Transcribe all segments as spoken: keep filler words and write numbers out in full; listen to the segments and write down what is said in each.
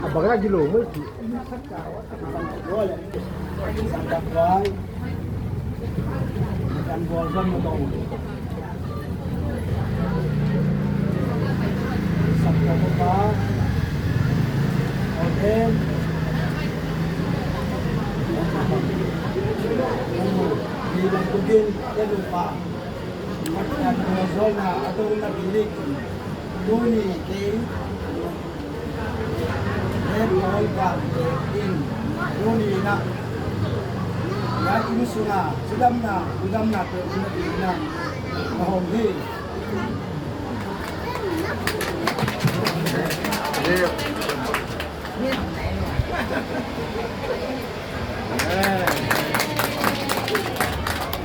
A bang lagi lo mo ki. Tuni kei, hei pawl kan in, tuni na, ya in sunga, chidamna, chidamna te in na, na hong hi.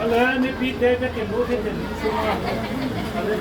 Ale, ni pi te te ke mo ke te ni sunga. Ale,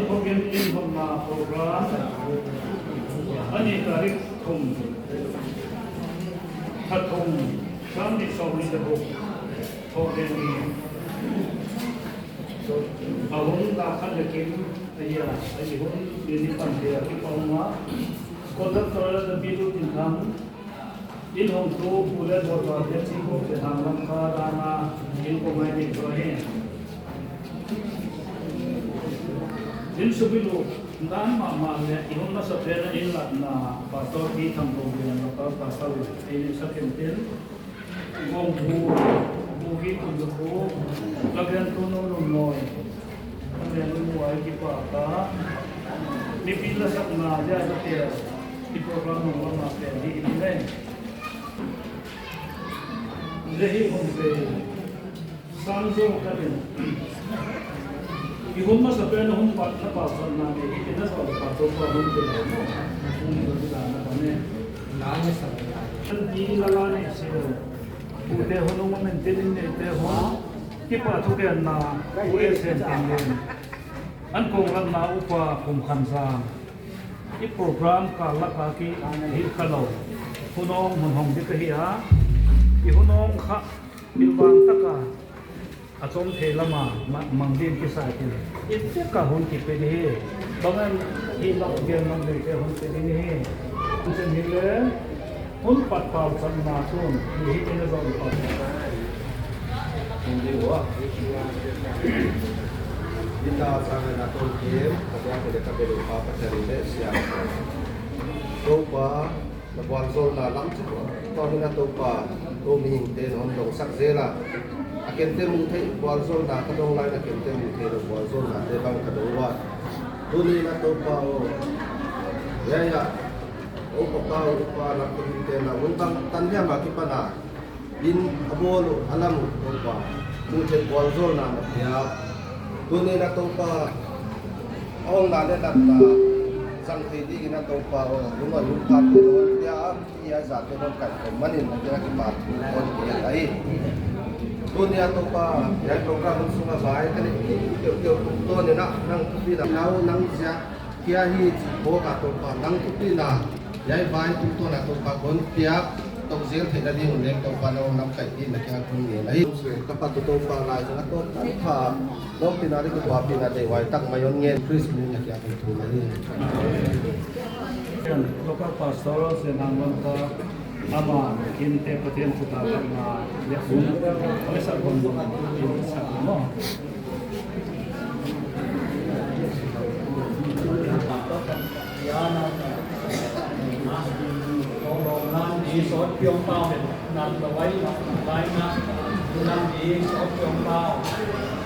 Program in honna program, ani tarik thum, tha thum, sang ni sawmnih leh guk, Thawhlehni. Hun dak khat leh kim a hia, a i hun ni ni pan te a kipan a. Conductor Lampi Lut Tin Thang, in hong tu Pu Len Bawlpa te chi ko te hang lam kha dan a, in ko mai ni ko hi. In subilu dan mahmah leh i hun masapen a in latna Pastor Pi Thang Ko Bian, Local Pastor, in sa ken tin. Gong bu, bu hi kun bu, ka gen tu nu nu noi. Ka gen nu nu ai ki pa ka. Mipi la sak na ja sa te. I program nu ma ma pe hi ni le. Le hi hong pe. Sang zo ka den. I hun masapen a hun pat na pa san na ni. I na sa pa to pa hun pe na no. Hun pe na na pa ne. Na ni sa na. Kan ti la la ni si. Pu te hun ong men te nin ne te hun. Kipahthugenna, U S A ten nin. An kongratna upa Kum Khan Zang. I program ka lak a ki hi kha lou. Hun ong hun hong di ka hi a. I hun ong kha pilvang taka. A chom thei lama ma-, mang din ki sa kin. I te ka hun ki pe di hi. Bang an hi lak gen mang di te hun pe di ni hi. Chen hi le. Hun pat pau chan na tun, ni hi kena zong pau. Hindi wa. Ita sang na tun kim, ka dia ka dia ka belu pa ka cari le sia. Topa, na bual zol na lam tu. Topa mi na Topa, tu mi hing te non dong sak zela. A ken te mu thei bual zol na ka dong lai na ken te mu thei bual zol na te bang ka dong wa. Tuni na Topa o. Ya ya. O Papa, o Papa, lam ko hing te na, un bang tan hiam a kipan a, in a bawl uh, a lam uh, Papa, mu thei bual zol na na pia. Tuni na Papa, ong na le dan na, zang thei di na Papa, o, lung a lung phat te lo, pia, pia za te lo kai ko, manin na pia ki phat, ko ni pia ai. Tuni na Papa, ya program sung a vai, ka ni, ki, ki, ki, ki, to ni na, nang, ki na, nau, nang, zia, Kia hi chi ko ka Topa nang tu pi na, yai vai tu to na Topa kon piak, tok zel thei na ding un leng Topa na ong nam kai ti na kia kun ni na hi. Ka pa tu Topa lai na Topa kha, nong pi na di ko pa pi na dei vai tak mai on ngen Khrist min na kia kun tu na hi. Local Pastor Sen Hang Lam ka Ama, in te Pathian khuta na, ya, oi sa kon bon, in sa mo.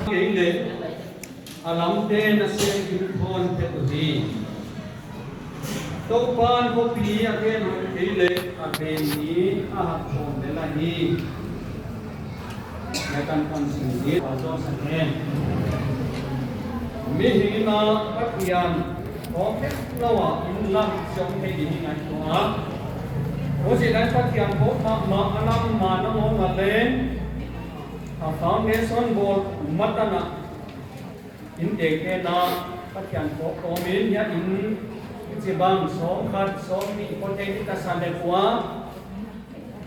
Kei leh, a lamte na sem in thon phet uhi. Toupa'n khopi a gen hoih kei leh a ven ni a hak khawm lel ahi. Ngai tan pan sin ni a zo sa hen. Mihing in a Pathian khawm phet lou a in lam siam thei ding hi ngaihtuah a. Huchi'n a Pathian khawm mahmah a lam ma na ngawng a leng a foundation bawl ma tan a Innteekte'n a Pathian khawm kawmin hiai in, hichibang sawm khat sawm nih khawng te hi ka sa leh pua.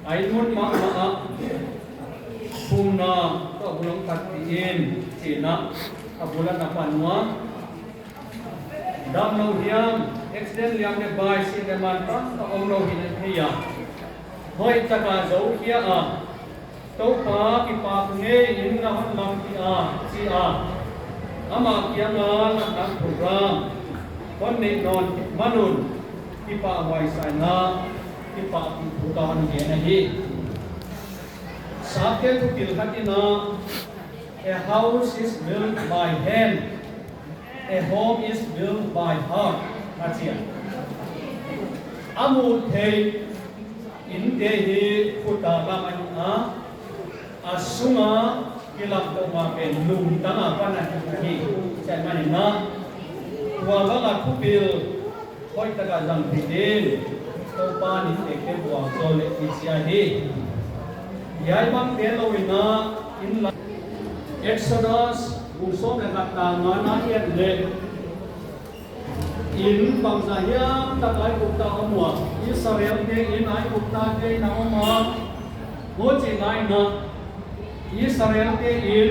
A inn mun mahmah ah phumna toh bulong khat pi in, chi'n a bul a na pan ua. Damlou hiam, accident liam leh bai si leh man tamtak omlou hi na thei a. Hoihtak a zou khia a. Toupa kipak ngei in na hon lampi a, chi a. Ama kiang a lamdang program hon neih nawn man un, kipahhuai sa in a, kipahpih thu ka hon gen ahi. Sapte thupil khat in a, "A house is built by hand, a home is built by heart," a chi a. A muh theih innte hi khut a lam ahi a, a sung a kilam tou ma pen lungtang a pan ahi, chi'n manin a. Tua bang a thupil hoihtak a zang thei ding, Toupa'n innteekte vualzawl leh i chi ahi. Hiai bangte lou in a, in la Exodus bung sawm leh khat tang nga na i et leh, in bangzah hiam tak Aigupta om ua, Israelte in Aiguptate in a om a, huchi'n a Israelte in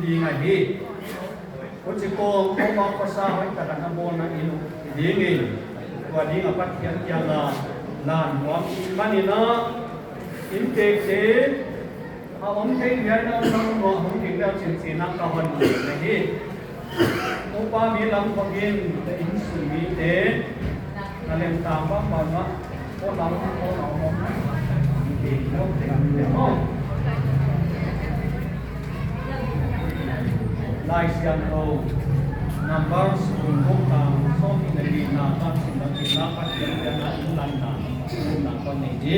ding ahi. Huchi kawm, kawm a khosa hoih tak a na bawlna in ding in, tua ding a Pathian kiang a lan nuam i hih manin a, inntekte a om thei hiai na om nang ua hong ding leh chinchin a ka hon nei hi. Upa Bilam Pogin leh innsung mite, na lem tang bang bang a, ko lam ko lam. Laisiangthou Numbers bung guk tang sawmnih leh lina, tang sawmnih leh lina, Pathian kiang a inlanna, thumna kon nei hi.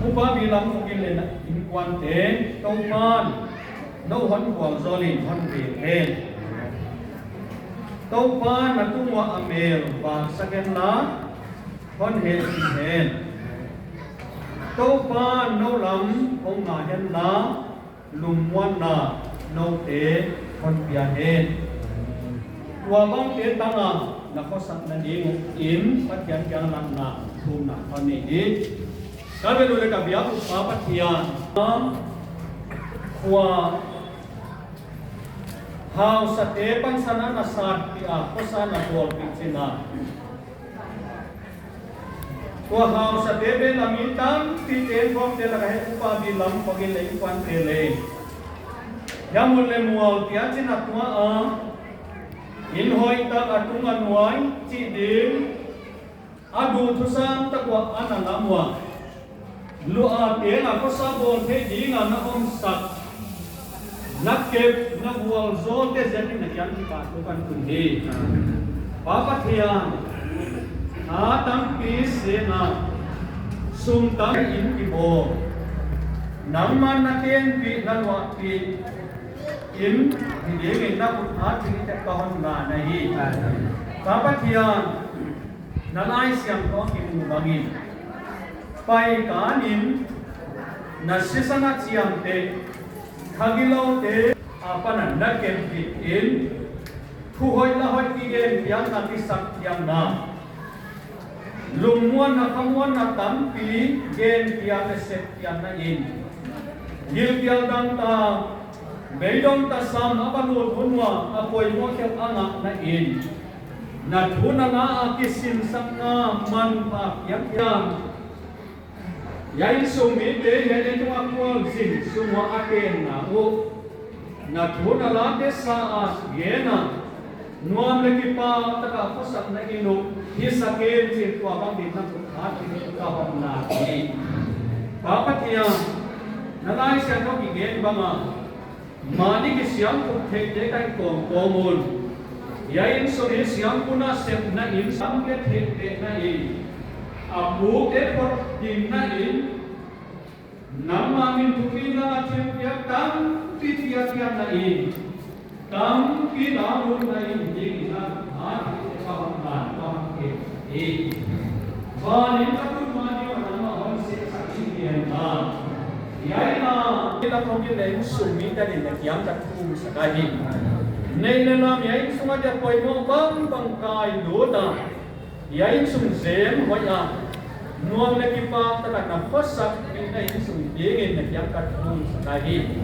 Upa Bilam Pogin leh innkuante, Toupa'n nou hon vualzawl in hon veng hen. Toupa'n na tung uah a mel vak sak hen la, hon hehpih hen. Toupa'n nou lam hong nga hen la, lungmuanna noute hon pia hen. Tua bangte tang a na khosakna ding in Pathian kiang lanna, thumna kon nei hi. Ka biak uh leh ka biak uh Pa Pathian, khua hausate pansan a na satpih a, khosa na bawlpih chi'n a, tua hausate bel a mi tampite, bawlte lak a hiai Upa Bilam Pogin leh innkuante leh hiai mun leh mual kia chi'n a tua a, inn hoihtak a tung a nuai chih ding, a duh thusam tak uah a na lam uah, lua a teng a khosa bawl theih ding a na omsak, na kep, na vualzawlte ziakin na kiang kipahthu kan tun hi. Pa Pathian, a tampi seng a, sum tam in kibawl, nangman na kenpih, na luahpih in, hi ding in na khut a thil tep ka hon ngen ahi. Pa Pathian, na Laisiangthou a kimu bangin, pai kan in, na sisan a chiamteh, thagiloute apan a na kenpih in, thu hoih la hoih kigen pian na kisak pian na, lungmuanna khamuanna tampi gen pian na sep pian na in, gilkial dangtak, beidong tasam a va lut hun ua a poimoh khelh a ngah na in, na thu na la a kisinsakna manpha piak pian. Hiai innsung mite, hiai leitung a khualzin sung ua a tenna uh, na thu na late sa a gen a, nuam leh kipak tak a khosakna in uh hisak in chi'n tua bang ding na khut a thil ka hon ngen hi. Pa Pathian, na Laisiangthou kigen bang a, mahni kisiamkhup theihte ka hi kawmkawm un, hiai innsung hi siampu nasepna in, siampu theihte na in, a pukte phot ding na in, nangmah min thupina a thilpiak tampi piak piak na in, tampi na hun na in ding in a, a, ka hon ngen, ka hon ngen hi. Van in ka tun ma ding a nangmah hon sep sak in hiai na. Hiai na, Bilam Pogin leh innsung mite in na kiang ka thum sak ahi. Neih leh lam hiai innsung a dia poimoh bangbang kai lut a, hiai innsung zem hoih a, Nuam leh kipak taka na khosak mi na insung dingin na kiang ka thum sak ahi.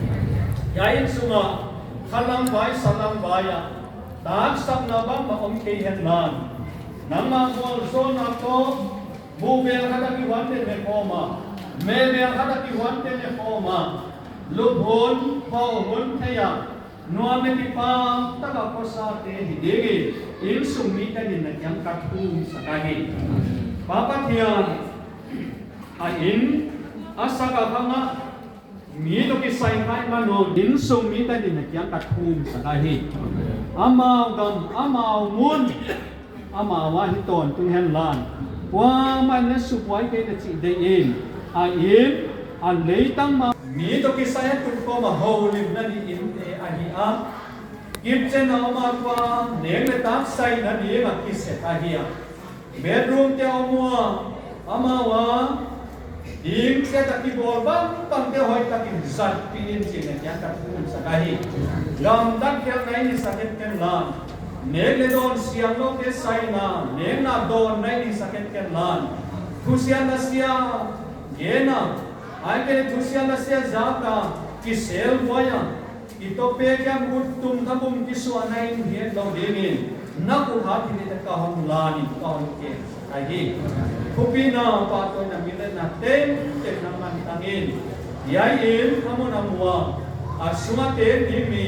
Hiai insung ah khalam vai salam vai a taksapna bangmah om kei henla, nangmah vualzawlna toh buh vel khat a kihuan teng ne khawm a, meh vel khat a kihuan teng ne khawm a, lup hun, pau hun thei a, nuam leh kipak taka khosakte hi dingin insung mite adin na kiang ka thum sak ahi. Pa Pathian, a inn a sak a khang ah mi toh kisai kha ahihman un insung mite adin na kiang ka thum sak ahi. Amau gam, amau mun, amau ah hi tawntung henla, kuamah in na subuai kei na chih deihin, a inn, a leitang mah mi toh kisai a tun kawm a houlimna ding inn te ahi a, kipchenna om a, tua neng leh tak saina ding a kisep ahi a, bedroom te om ua, amau a ding chiat a kibawl bangbang te hoihtakin zatpih in chih na kiang ka thum sak ahi. Gamtat khelhna i sak het henla, nek leh dawn sianglouh te saina, nekna dawnna i sak het henla, thusia nasia genna, ahihkeileh thusia nasia zak a kisel buai a, i toh pek a mut tum kha bum kisuahna in hiat lou dingin na khut ah thilhihte ka hon lan in ka hon kem ahi. Thupina, pahtawina, minletna tengteng nangman tang in, hiai inn a mun a mu a, a sung a teng ding mi,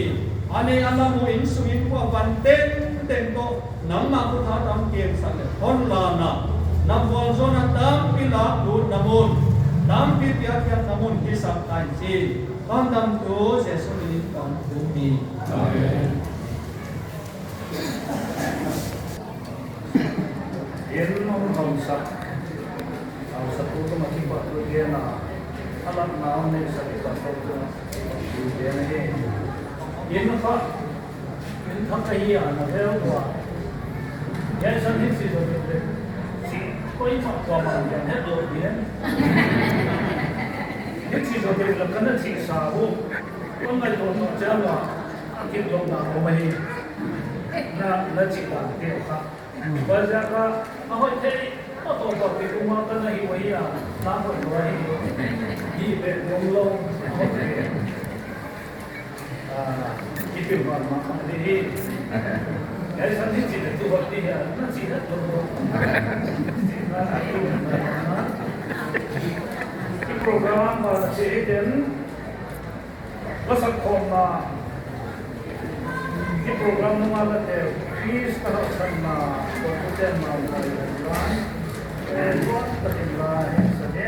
a nei a lam uh, insung inkuan tengteng toh nangmah khut ah tang kem sak leh hon lan a, na vualzawlna tampi lak lutna mun, tampi piakkhiakna mun hisak ta in chi, Pandamtu Jesu min in ka hon thum hi. Amen. Inn hong hawmsak, hawmsaktu tungah kipahthu gen a, a latna hong neisak i Pastor tungah kipahthu gen ahi. Inn kha, inn kha ka hi a, na vel tua. Hiai san hichi zoh leh, chi, koimah kuamah hiai hetlou ding. Hichi zoh leh, la kana chih sa uh. Kon ngaihtuah chiang a, a kip louhna om ahi. Na, na chih dan te kha. Huaiziak a, a hoih thei, a toh toh te kuma kana hi uh ahi a, na hoih lua hi. Hi leh lunglou, a hoih thei. Ah, kipilvan mahmah ding hi. Hiai san hichi leh tu hoih ding hi a, na chih hetlou. Chih na, na, na, na. Ki program a chih hi ten, Ka sak khawmna, ki program nung a ka tel, Krista haksatna, ka tu ten mau kai lai lai, eh, luat takin la hen sa ne.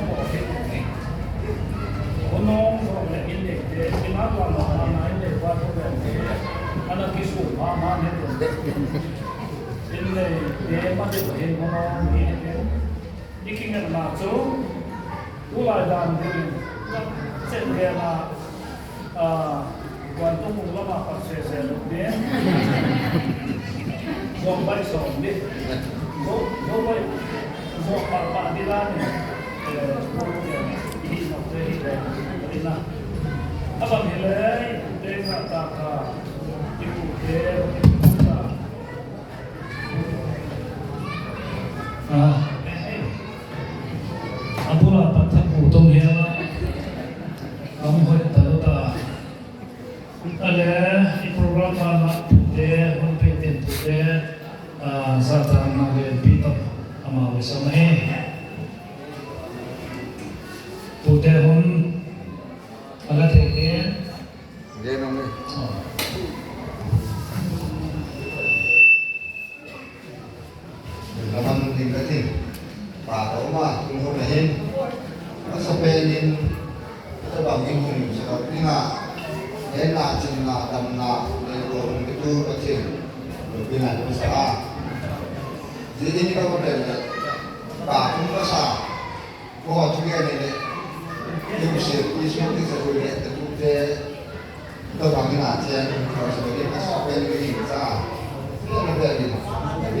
Hun hong zaw leh inn neite, inn a tua lawmna inn nei ua thu ven te, ana kisuk mahmah ni te. Inn neite mah deuh hin hun hong hi ni te. I kingetna chu, tulai dan ding, chen gen a, ah, kuan tung kung lama pat se se luk ding. Zuak baih sawm di. Zuak, zuak baih, zuak pah pah di la ni. Eh, zuak baih, i hih nop te hi le, i na. A bang hi le, i pute ngah ta ka, i pute, i pute ngah ta. Ah, a bul a pat thak bu tong hial a. Kam hoih ta lou ta. A le, i program a na pute, hun pe ten pute, ah, zahtakna leh pi tawh amau le sam hi. Pute hun, a la thei te. Gen nong ni. Oh. Lamang ding ka ting. Pa ka uma, tung ho na hin. Masa pen in, ka bang in hum sa ka ting a. Len na chin na, dam na, len ko hum ki tu ka ting. Lo pi na tu sa a. Di in ka ko pen, pa tung ka sa. Ko tu ke ne le. Yu se, yu se, yu se, yu se, yu se, Tua bang in a chiang, tua sa bang in a sa pen in sa. Tua na pen in, na pen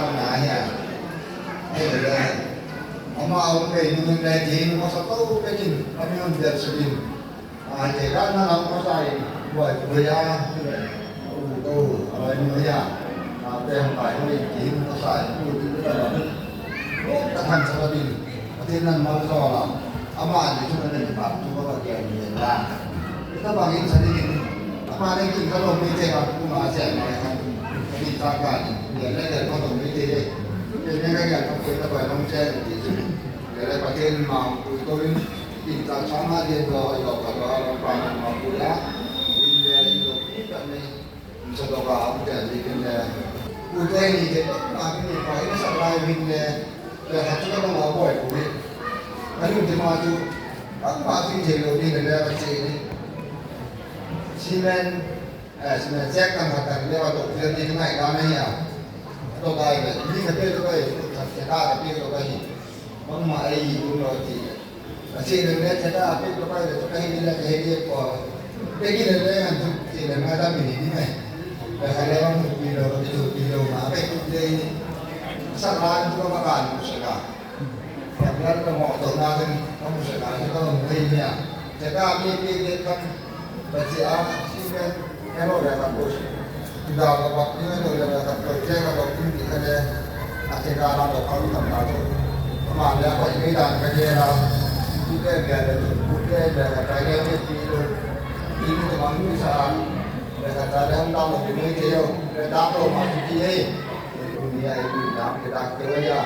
lam na hia. Ei le. Amah a um kei nung in le ding masa tou kei in, a mi hon biak suk in. A, te ka na lam ka sai, buai buai a, u to, a lai mi ya. A, te hong kai hong in ding ka sai, u ding ka lam. Ka than sa ka ding. Pathian in mal zaw la. Amah in thu kan len bang thu ka va gen ni la. Hitabang in sa ding in. Amah leng kin ka lawm mi te ka kum a se mai khan. Ka ding sa ka ni. Lian leh lian ka lawm mi te. Lian leh ka lian ka pui ka bai long che ni. Lian leh Pathian ma pui ko in. Kin ka sa ma lian lo, lo ka lo, lo ka ma pui la. In lian in lo ki ka ni. Sa to ka, a, te li kin le. Pu te ni te, a, ni pa, ni sa lai win le. Le ha chu ka ma buai pu ni. A ni te ma chu, a ma chu te lo ni le, le ka che ni. Cement, eh, cement check kan ha kan le, a to te ni ngai ka ni ya. To kai le, ni ka pe to kai, ka che ka pe to kai. Bangmah ei um lou chi. A chi lou leh theka a pek lou pai leh chu ka hi leh ka hi leh pua. Pek lou leh ngan chu chi leh ngai ta mi ni mai. Leh ka leh bang pi lou, pi lou, pi lou ma pek leh ni. Sa ka chu ka kan mu sa ka. Ka leh ka mo to na den ka mu sa ka chu ka mu ni ya. Theka mi pi leh kan Pathian a, cement, hello, le ka pus. Ida ka bak ni, hello, le ka pus, le ka bak ni, ka le, a te ka la bak ni, ka la bak. Ama le, ko i dan ka le la, i le, le, le, le, le, ka le, le, ti lo. Ti ni, te mang ni sa, le, ka le, le, da lo, ni, te yo, le, da lo, ma, ti, ti, eh. Ni, ai, ni, da, ke, da, ke, ya.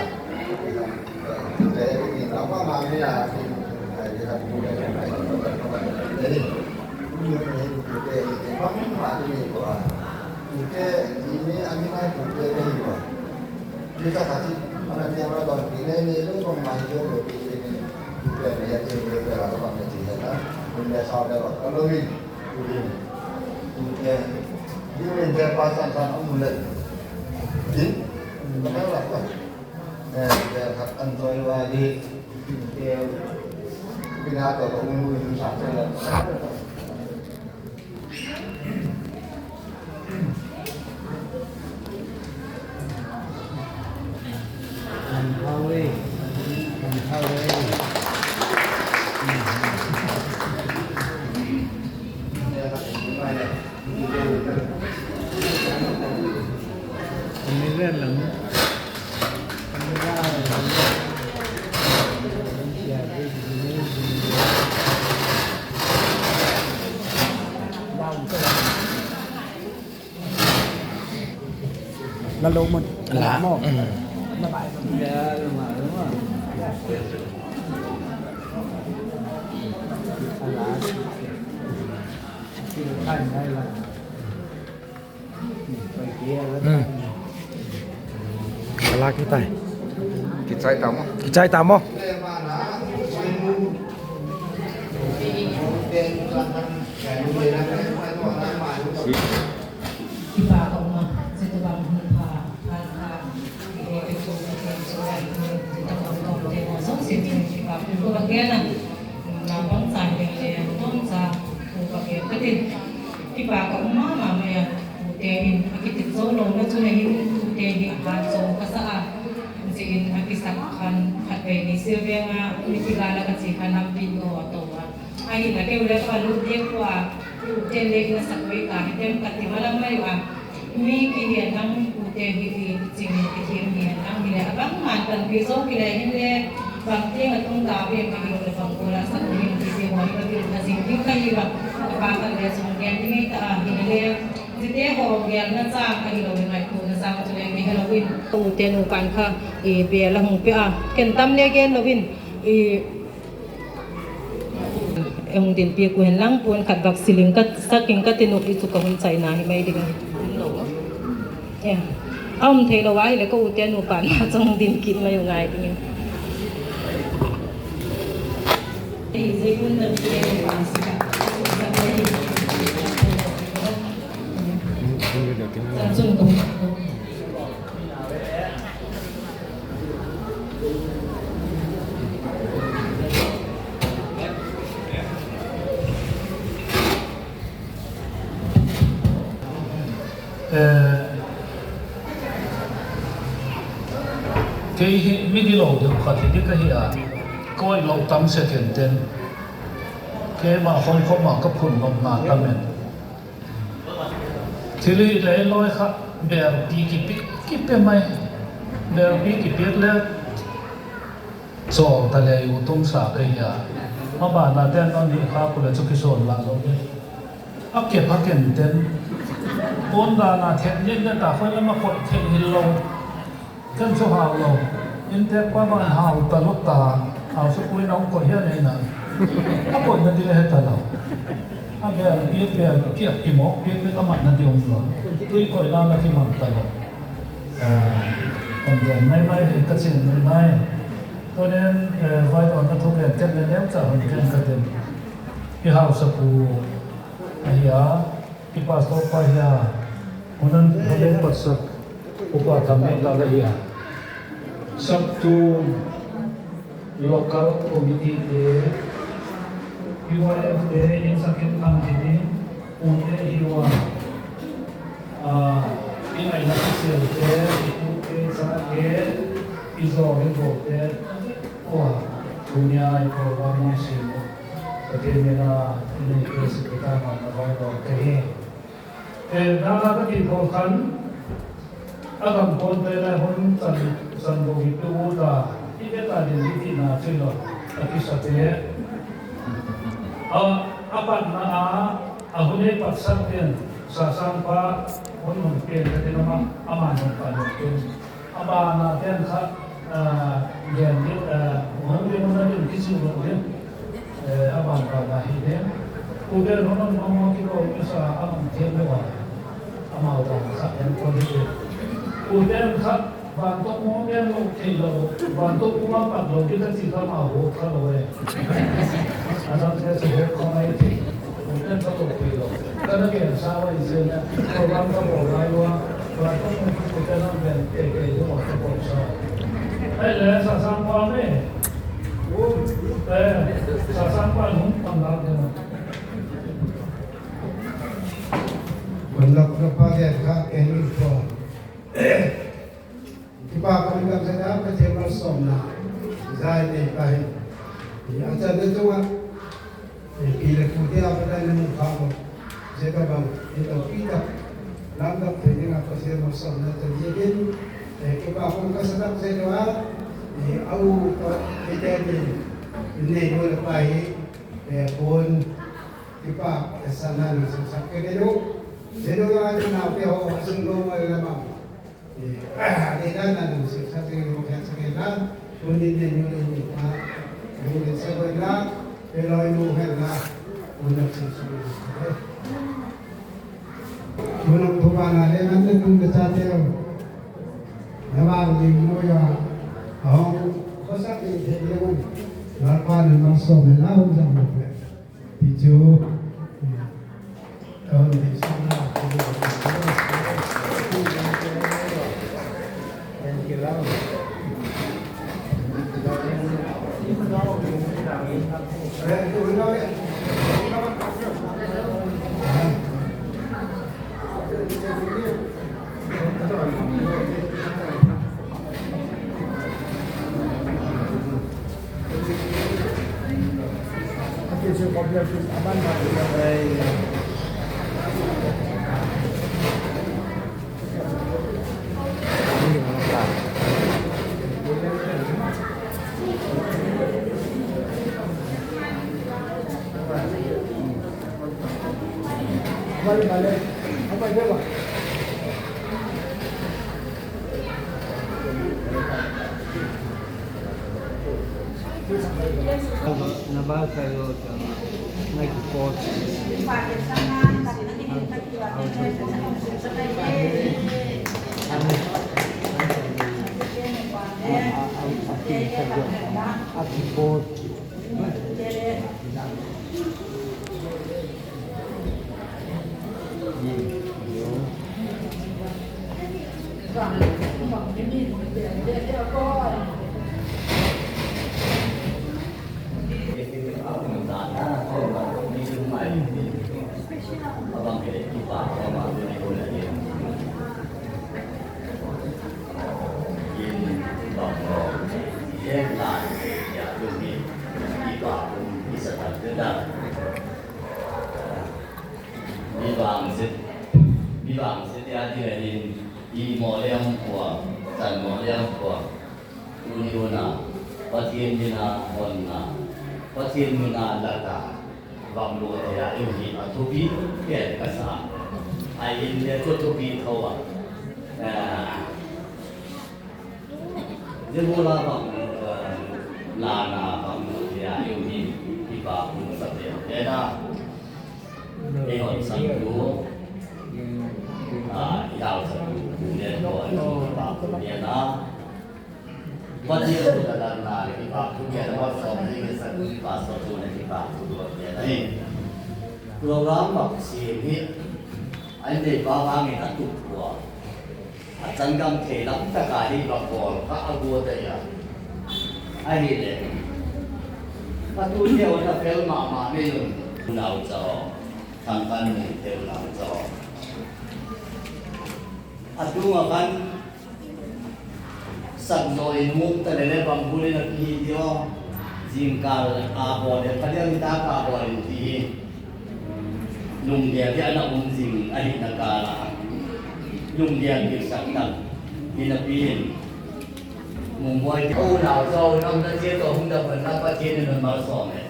Eh, dia khat an join lagi. Dia pina to ko unu unu sa sa la. An hawi, an hawi. An ni ren lang. La lo mun. La. Mo. Mm. Hmm. Ala kitai. Kichai ta maw. Kichai ta maw. Kipak a um a, chutobang hun pha, pha sa. Kipak a um mahmah mai a, tute in a kitit zou lou na chu na hin tute hi a hat zou ka sa a, zin a kisak khan khatvei ni sil veng a, mi ti la la ka chi khan lam pin ko a to a. Ahi la keu le ka lut dek ua, tute le na sak vei ka hi tem ka ti ma lam mai ua. Mi ki hian nang pute hi i ching i thim hian nang hi le a bang man kan pi zo ki le hin le bang tiang a tung ta ve ka hi le bang ko la sa ku hin ki ti mo ni ka ti ka zing ding ka hi ba ka pa ka le zong gen ding ei ta a hi le zi te ho gen na chang ka hi lo ngai ko na chang chu le ki hello in. Pute nu kan kha i be la hung pe a ken tam le gen lo in i Hong dinpi ku hen lang pun khat bak siling ka sak in ka ti nu i chu ka hun chai na hi mai ding. Yeah. A om theilou a, hileh kou ute nupa na chong din kit mai uh ngai ding. Eh, kei hi mi gilou deuh khat hi di ka hi a, kou lou tam sek in ten. Keimah khong khong mah ka phun nopna tam in. Thil hi leh loi kha, belpi kipiak, kipiak mai. Belpi kipiak leh chawl ta leh uh tung sa ka hi a. Maban a ten non hi kha ku leh chu kisawl la lou deuh. A kep a ken ten. Pon dan a thek ngen ngen ta khoi lam a koih thei hilou. Ken chu hau lou. Inntek pa bang hau ta lou ta. Hau suk pui na um koih hian ei na. A koihna di leh he ta lou. A belpi, belpiak kimawk piak piak a matna di om lou. Tui koihna la kimang ta lou. Ah, kon gen mai mai hi ka chin mai mai. Tunin, eh, vai on na thuk gen ken le nem cha hon gen ka ten. I hausa pu a hi a. I pastor pa hi a, hunan hale patsak upa tham ni la la hi a. Saptu local committee te, P Y F te, in sakin tham kini, un te hi ua, ah, i ngaihna kisel te, i tu te, sa te, i zo i bo te, ua, dunia i program na si mo. Pathian min a, i nei ke si kita man na vai lo te hi. Eh, nang a ka ti ko khan, a gam kon te lai hun chan, chan bo hi tu ta, i ke ta din di ti na chin lo, a ki sa te. A, a pat na a, a hun e pat sa ten, sa sang pa, hun hun pen ka te na ma, a man hun pa nun pen. A ban a ten kha, ah, gen di, ah, hong di hong na din kisi lo di. Eh, a ban ban a hi di. U ten hong na hong hong ki lo ki sa a man ten lo a. A mau ban kha en ko di di. U ten kha ban to mo gen lo ki lo. Ban to kuma pat lo ki ta si ka mau ho kha lo e. A dang te se ho kha mai ti. Uten ka tou pui lou. Ka na gen sa wa i zen na. Program ka bawl lai ua. Program ka bawl lai ua. Uten na gen te ke i ua ka bawl sa. Ai le sa sang pa me. Eh, sa sang pa hong pan la de na. Kon lak na pa de ka ke ni ko. Kipak ka mi kam sa da, Pathian malsawmna zai nei ka hi. I a chan na chunga, i pi leh pu te a Pathian na mu kha lo. Zia ka bang, i to pi tak, lam tak te ni nga Pathian malsawmna chan zia din, eh, kipak kong ka sa tak zia dua, i au ka, i te ni, i nei dua le pa hi, eh, pon, kipak, eh, sa na na sa sa ke ni lo. Zia dua ni na pe ho, sung lo ma la ma. Eh, ah, le dan dan sik sa sik lu khen sik la, tuni ne nu le ni pa, nu le sa ba la, pe loi nu hen la, nu le sik sik lu. Nu le tu ba na le nan le tu le sa te. Na ba ni nu ya, hong, ko sa ni te le mun. Na pa ne ma so me la hong sa mo pe. Pi chu. Na ba ka yo ta, na ki pot. Mi vangzet, mi vangzet ya di la in, i mo liang kua, tan mo liang kua. Tuni hun a, Pathian min a honna, Pathian min a lata, vang lut thei a i hih a thupi pen ka sa. Ai in le ko thupi thou a. Ah, Jehovah bang, eh, lana bang ya yu ni kipahthu sa te. Ena, eh, hon sang tu, ah, i hau sang tu, tu le ko, kipahthu ena. Pathian tu da lana, kipahthu ena, wa som ni ke sa tu, pastor tu ne kipahthu ena. Program bak si ni, ai ne ba ba nge ka tu kua. A changam thei lam taka hi va bawl kha a gua ta ia. Ahihleh, ka tute uh na fel mahmah mai un. Unau chau, thangkan mun te unau chau. A tunga kan sak zo in muk ta lele bang bul in a ki hi dio. Zingkal a bawl le phadiang in ta ka bawl in ti hi. Lunggel dia na um zing ahihna kal a. Lunggel gilsak tak. Hinapi in. Mungbuai te unau zong nam na chia toh hung dam na Pathian in malsawm e.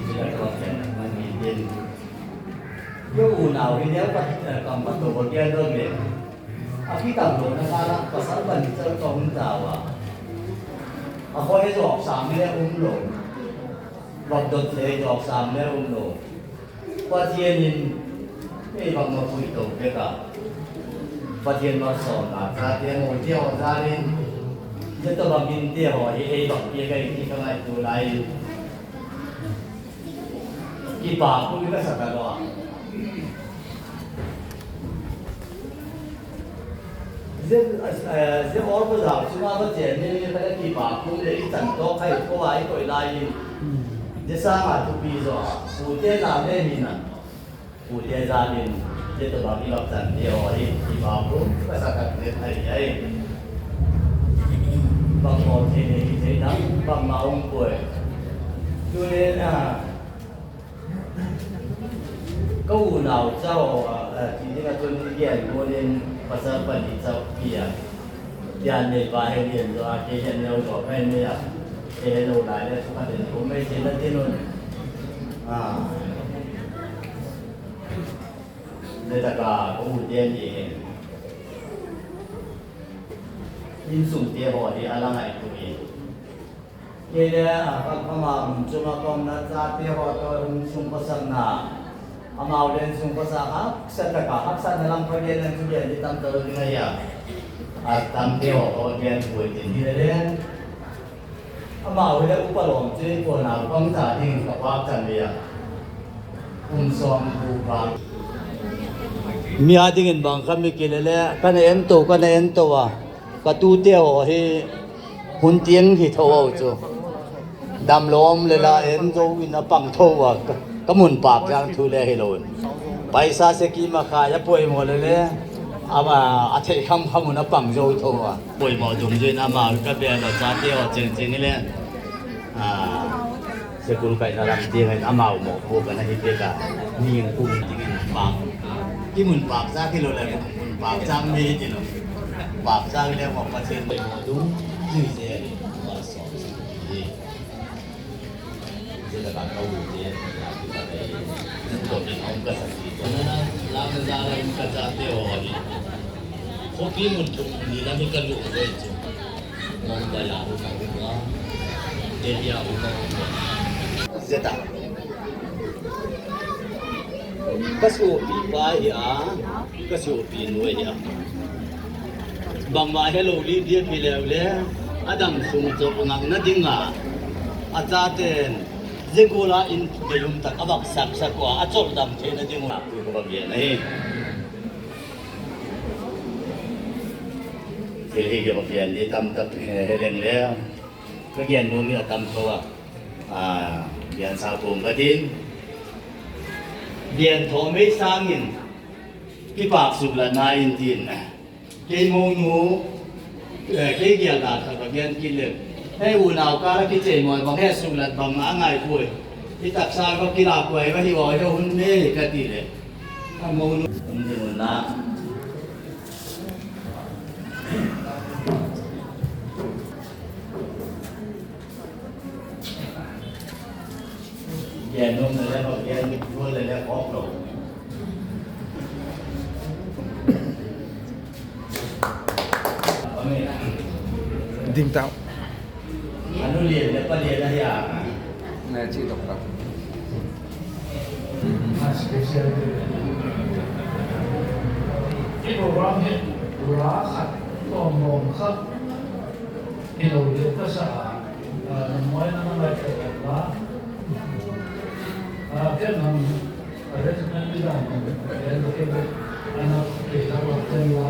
Sila ka Pathian na man ni den. Yo unau hi neu pat, eh, kam pat toh gel dong le. A kitamlouhna kal a pasal pahnih chauh ka hon ta ua. A khua he zawk sam le um lou. Vak dot le zawk sam le um lou. Pathian in ei bangmah pui tou pek a. Pathian malsawmna chate maw, te haw zalin. Zia tawh bangin te haw hi ei bang piak ahi ti ka ngaihtuah lai. Kipahthu ka sa ka lua. Zia, eh, zia Awlpazar chunga va chian ni ni kha kipahthu le i chan tawk khai khua i koih lai in. Zia sanga thupi zaw a. Pute lam le hi na. Pute zalin, zia tawh bang i vak chan te haw hi, kipahthu ka sa ka lua thei ai. Bang maw thei le hi thei dang, bangmah um poi. Tule, ah, ka unau chau, ah, ti ding a tun i gen ngun in pasal pahnih chauh pi a. Pian nei pa he lian zaw a, kei he neu zaw pen nei a. Kei he lou lai le, tu ka den ko mei thei na tin un. Ah. Zia taka ka u te ni hen. Insung te haw hi a la ngaihtuah in. Kei le, ah, ka, ka ma mun chunga ka omna chate haw toh insung pasakna. Amau le insung pasak haksa taka, haksatna lam pha gen, insung gen di tam ta ding ahi a. A tam te haw ka gen pui tin hi le le. Amau le upa lawm chu i kuan a pang ta ding ka pak chan le a. Kum sawm ku pak. Mi a dingin bang kha mi ki le le, ka na en tou, ka na en tou a. Ka tute haw hi hun tiang hi tho au chu. Damlawm le la en zo in a pang tho a. Ka, ka mun pak zang thu le hi lo. Paisa se ki ma kha ya poimoh le le. Ama a thei kham kham un a pang zo tho a. Poimoh dungzui in amau ka bel a chate haw chengcheng le. Ah, school kaihna lam tiang in amau mohpuak ana hi pek a. Ning kum dingin pak. Ki mun pak zak hi lo le mun pak zak mi ti lo. Pak zak le mo Pathian poimoh dungzui zel in. Zia taka ka u te, ka u te, ka sa si. Lam za la in ka chate haw hi. Khopi mun thum ni lam hi ka lum ve chu. Mumbai a um a um a. Delhi a um a um a. Zia ta. Ka suahpi pa hi a. Ka suahpi nu ahi a. Bangmah helou li dia pi leu le, A dam sung chauh ngakna ding a, a chaten zia gual a inn neilum tak a vak saksak ua, a chauh dam theihna ding un a pui ka va gen ahi. Thil hi ka va gen di tamtak hi leng le, ka gen nuam hi a tam thou a, a, gen sa pum ka tin. Gen thou mai sangin, kipak suklatna in tin. Kei mounu, eh, kei gial dan khat va gen kei leh. Hei unau kal a kichei mawi bang, hei suklat bang a ngai kei. I taksa va kilak kei va hi ua, hei hun nei ka ti leh. A mounu. Hun di mun na. Ding tau. Anu lian le pa lian a hia. Na chi tok tau. I program hi, ura khat, tawm bawm khat. Hilou leh ka sa a, ah, na mawi na na ngai ka la. Ah, ken nang arrangement ni dan nang, eh, lo ke be, ana ke la wa ken la.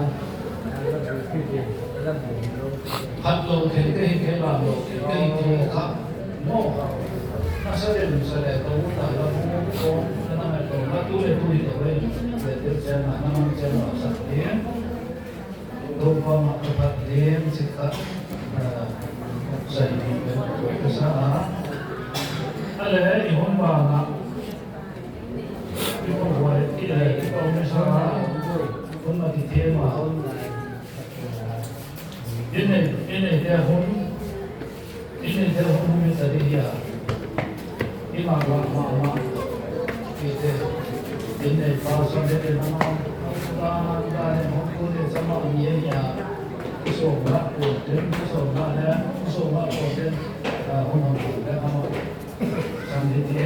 Hat lo ke ke ke la lo ke ke ke ka. Mo. Na sa le sa le to ta la mo ko na na to na tu le tu ni to le. Le te chen na na man chen na sa ni. Toupa mah ka phat leng chik khat, ah, sai ding ka sa a. A leh i hun bang a, i hun huai, i, eh, i hun masa a, hun mah ki them a. I nei, i neite hun, i neite hun hun mi ta di hia. I mak lak mahmah. I te, i nei pa sa de te na ma. Dan, dan, hun kun de sa ma ni hia. Sawm lak kun ten, sawm lak le, sawm lak kun ten, ah, hun hun kun le, ah, sam di ti.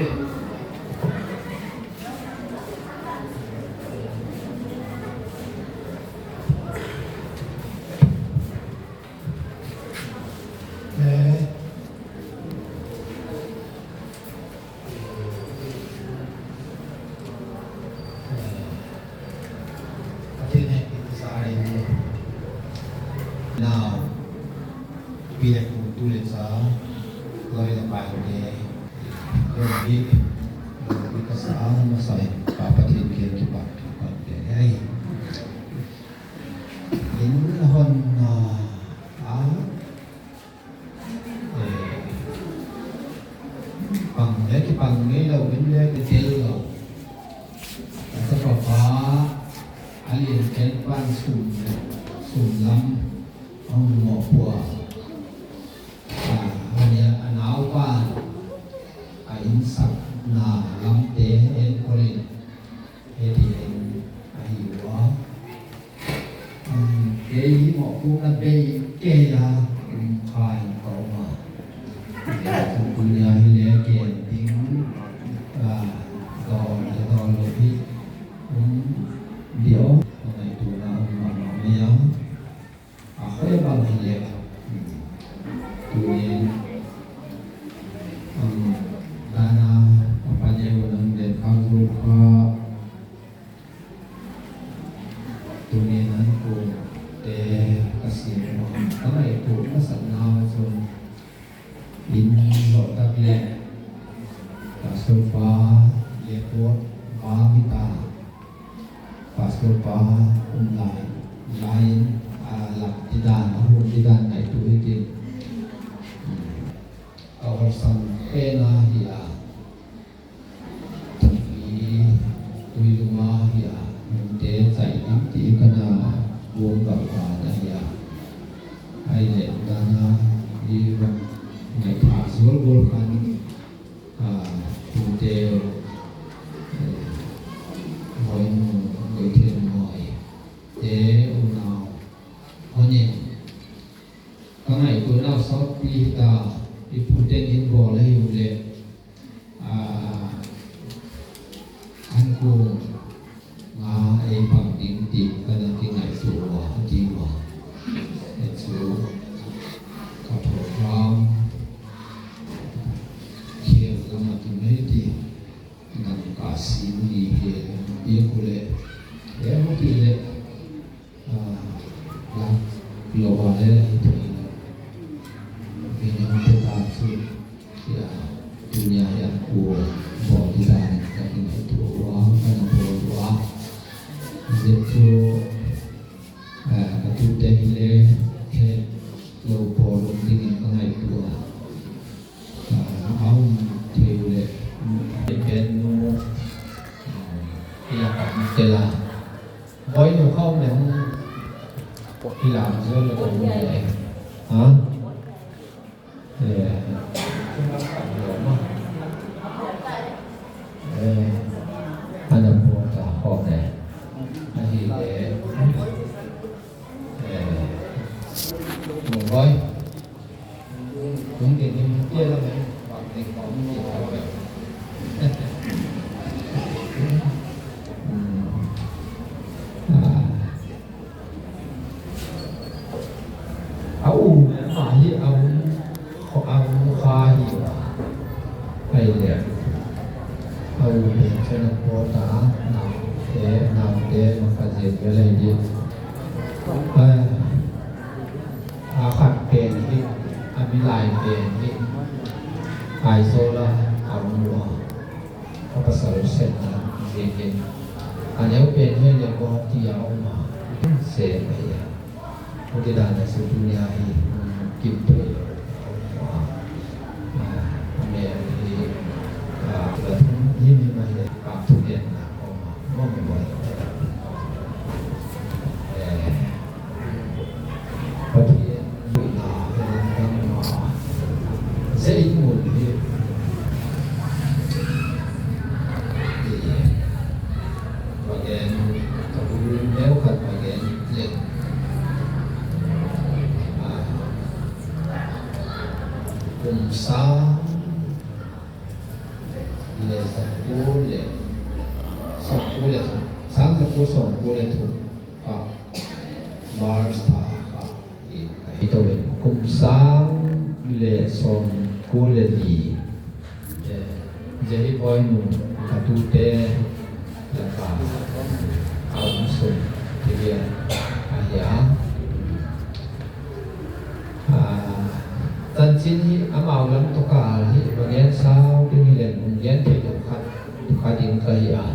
Eh. Pathian hehpihna sa in. Now, pi leh pu, tu leh cha, loi leh pai te, loi bik, loi bik ka sa a, masa in, Pa Pathian kiang kipak, kipak te, ai. In hon, ah, ah, eh, pang leh kipang ngeilou, in leh kitel lou. Ka tapa pa, a lian ken pan sum leh, sum lam, a hun ngoh pua. Ah, a nia, a naupa, a inn sakna lam te, en korin, heti en, ahi ua. Um, kei hi mohpuakna bei kei a, um, khai ka om a. Kei tu nia hi leh kei ding, ah, dawn, dawn lou hi, um, dio, ngaihtuahna om mahmah mai a. A hoih bang hi leh. Um, tuni, um, dan a, a pa neu nang den khang ru kha. Tuni nan pu te ka sim a, ka ngaihtuah ka satna chun in zoh tak leh Pastor pa leh pawt pa mi ta, Pastor pa um lai, lai in a lak di dan, a hun di dan ngaihtuah hi tin. Ka awlsam pen ahi a. Tui, tui lum a hi a, nungte chai ding ti ka na buang kal ta na hi a. Ai leh dan a, i bang ngai pha zual gol khan, a, tute, eh, hoi nu, hoi then hoi. Te, unau, hoi ne. Ka ngaihtuahna sawtpi hita, i puten in bawl ahi uleh. Ah, an kum nga ei pang ding ti ka na kingaihtuah ua, a ti ua. E chu, ka Mati mei ti, nang ka si ni he, e kule, e mo ti le, ah, la, lo wa le, i te ina. Ina mo te ta su, ya, dunia ya ku, bo ti ta ni ka ina tu wa, ka na bo wa. Zetu, ah, ka tu te hi le, he, lo bo lo ti ni ka ngai tu wa. Ah, a um thei uleh, pen nu, ah, i la ka um tel a. Boinu khawng leh hong i lam zaw leh ka um leh. Ha? Eh. Eh, ana pawt a khawng leh. Ahihleh. Eh. Boy. A um, a hi, a um, a um kha hi. Ai le. A um, chana pawt a, naute, naute, maka zel ve lai di. Ai. A khat pen hi, a milai pen hi, Aizawl a a um ua, a pasal sen a, a neu pen hi leh Guwahati a um a, se mai a. Huti dan a chu dunia hi, kim thei lou a um ua. A, a mel hi, a, la thum hi mi mai leh, a thum hi na a um a, mong mai. Eh, Pathian luina, eh, dang ma. Zei mun hi. Pagen, ka bu neu khat pagen leng. Ah. Kum sang leh za kua leh, za kua leh, sang za kua sawm kua leh thum. Ah, March tha kha, i, i to leh, kum sang leh sawm kua leh li. Eh, zia hi boinu ka tute laka a um sun ti dia ahi a. Ah, tanchin hi amau lam toh kal hi, va gen sau ding hi leng, hon gen theilou khat, khat ding ka hi a.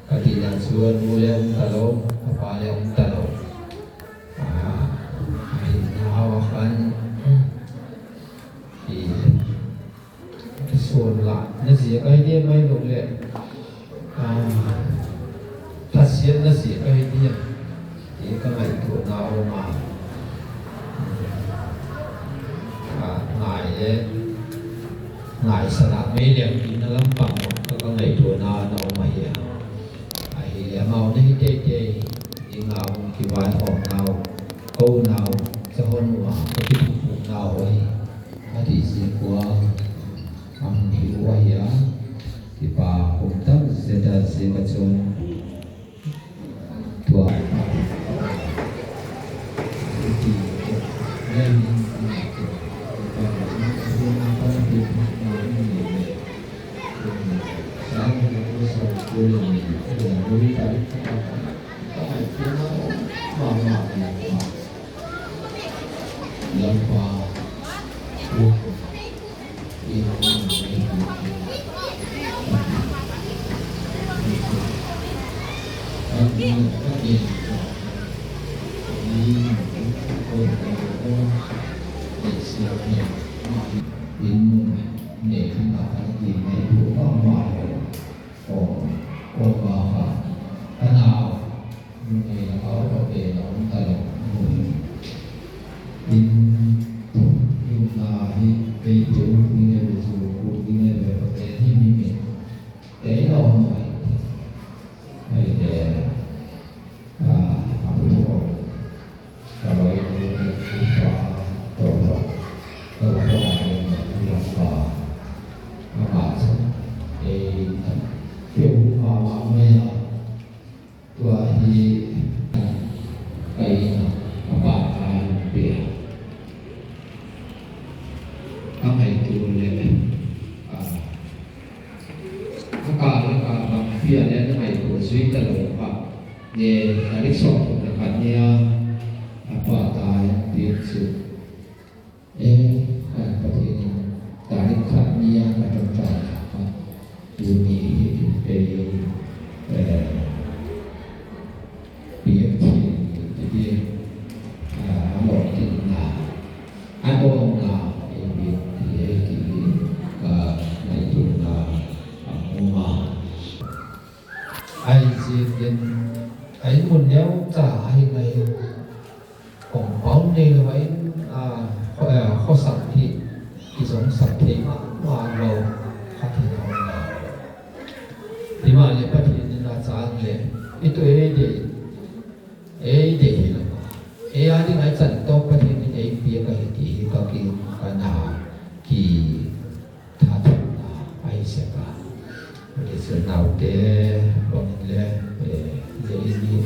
Ka chihna chu a nu leh um talou, a pa leh um talou. Ah, a hinna a khan, i, suan la, na ziak ahi dia mai lou leh, ah, thasiat na ziak ahi dia. I ka ngaihtuahna a om a. Ah, ngai leh, ngaihsakna mei leh, i na lam pang ka, ka ngaihtuahna a om ahi a. Ahihleh amau na hi teitei, i ngau kivaihawmnau, kou nau, chahon ua, ka kitumpuknau ahi, a ti zi kua, a hon hi ua hi a, kipak kum tam zeta zi ka chun, tua. Nunei laka upa pen a om talou. In, in na hi, kei te u ding e ve, zu kut ding e ve, Pathian hi mi mi. Kei na om mai. Ai te, ah, a pu tho. Ka loi ni, pa, to, to, to, to, to, to, to, to, to, Pian le na ngaihtuah zui ta lou kha. Ni tarik sawm na khat ni a, a pa ta hiam pian chu. Eh, a Pathian in tarik khat ni a na tonta kha. Tuni hi, eh, eh, P F T ni ti di, ah, a lawmtinna, a dawnna, eh, P F T ni ti hi, ah, ngaihtuahna a om a. Ahi ziakin, a inn mun neu cha ahi ngai. Compound nei lou a inn, ah, kho-, eh, khosak hi, kizong sak thei mahmah lou, kha thei lou. Himahleh Pathian in a chang leh, i tu ei deih, ei deih hi lou. Ei a ding a i chan toh Pathian in ei piak ahi ti hi ka ki, ka na ki thathawmna ahi sek a. Huchi chu naute bang in le, eh, le i ni,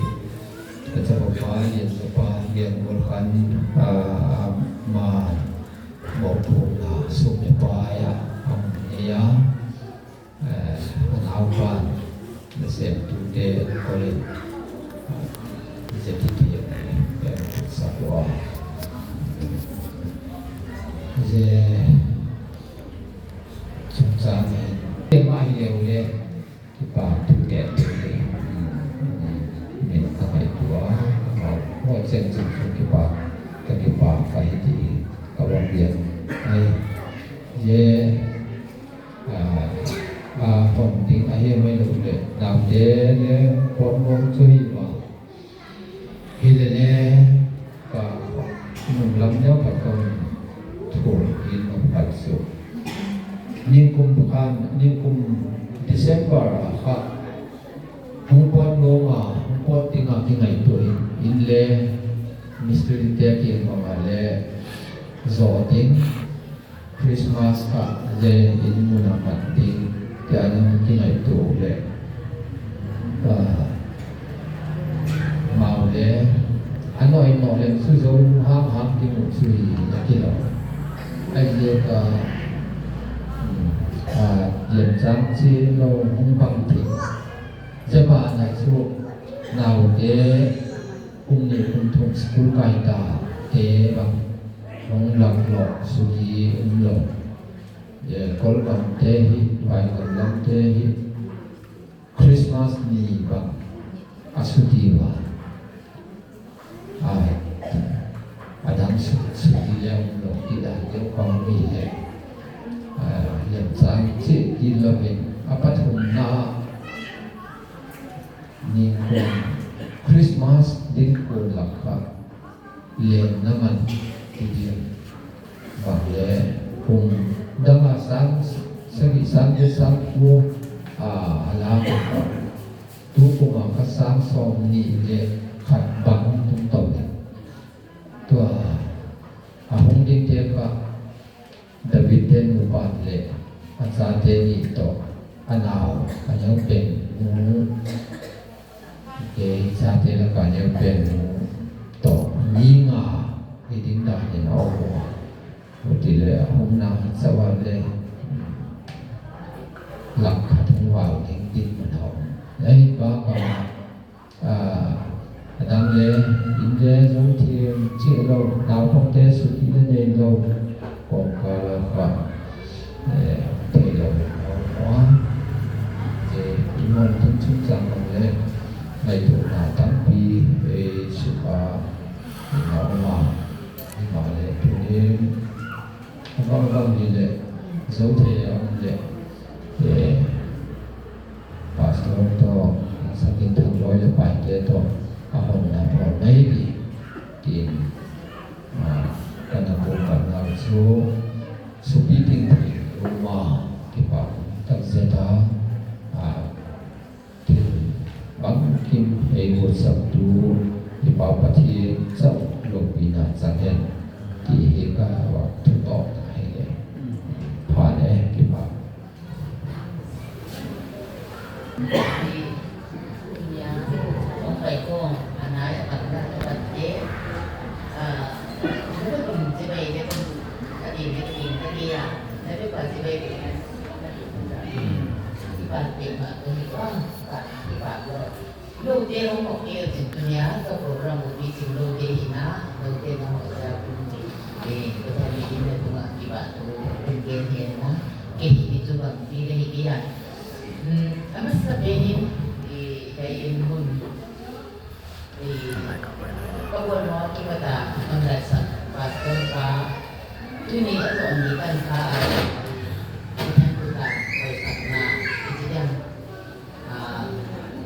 ka chapa pa, Lian chapa, Lian Mualkhan, ah, ama mawhphurhna sum leh pai a, a hon nei a, eh, a naupan, nasemtute, Colin, ah, Z T T, eh, sak ua. Ze, Chungchang in, keimah hi leh leh, kipak thu te, min ka ngaihtuah, a, a chen chung chung kipak, ka kipak ka hi ti, ka va biak. Ai, ye, a, a, hon ding a hi mai lou leh, naute leh, pawt ngawng chu hi ma. Hi leh leh, ka nunglam neu khat ka hon thum in nung khat chu. Nikum khan, nikum December a kha. Hong pawt ngawng a, hong pawt ding a kingaihtuah in, in leh, mistri te kiang bang a leh, zo ding. Christmas kha leh inn mun a mat ding, tia nang kingaihtuah leh. Ah, mau leh, a nawi nawi leh chu zo ham ham ding uh chu hi na ki lou. Ai leh ka, hmm, ah, lem chang chi lou hong bang ti. Zia ban ah chu naute, kum nih kum thum school kai ta te bang, hong lak lawk suhi um lou. Eh, Kawlgam te hi, Vaigam lam te hi, Christmas ni bang, a suti ua. Ai, a dang su-, suti leh um lou, ti dan deuh khong hi leh. Ah, lem chang chi, ti lou in, a pathumna, Nikum Christmas ding kun lak kha lenna man ti diam. Bang leh kum dang a sang sagih sang giat sang kua a la. Tu kum a kha sang sawmnih leh khat bang tung tou leh. Tua a hong ding te kha David te nupa leh a chate nih toh, a nau, a neupen nu, kei chate lak a neupen nu toh, mi nga hi ding dan in a om ua. Huti leh a hong na chauh a leh lak khat hong val ding ding man a om. Ei, ba ka Ah, a dang leh, inn leh zong thiam chih lou, naupangte suti leh nei lou, kawmkal a kha, eh, thei lou, a, a, eh, i mon tung chung chang bang leh, ngaihtuahna tampi, eh, suk a, i na om a, i ma leh, tunin, a bang bang ni leh, zo thei a om leh, eh, Pastor toh, Sakin Thangloi leh paite toh, a honna pawl mai di. Tin, ah, ka na kum ka na chu, supi ting ting, uma, kipak, tak zeta, ah, tin, bangkim, ei buatsaktu, i Pa Pathian, chauh loupina chang hen, ti hi ka va thu tawp ta hi leh. Pha leh, kipak. Pate ba ko ni ko, pate ba ko. Lo te lo mo ke chin tu nia, so program ko pi chin lo te hi na, lo te lo mo sa tu ni. Eh, ko ta mi din na tu ma ki ba tu, tu ke ni na. Ke hi tu ba pi le hi ya. Hmm, a masa pen in, eh, ka in hun. Eh, ka buan mo ki ba ta, ang lat sa, pastor pa. Tu ni a tu ni kan ka, eh, kan tu ka, ko sa na, eh, si diang. Ah,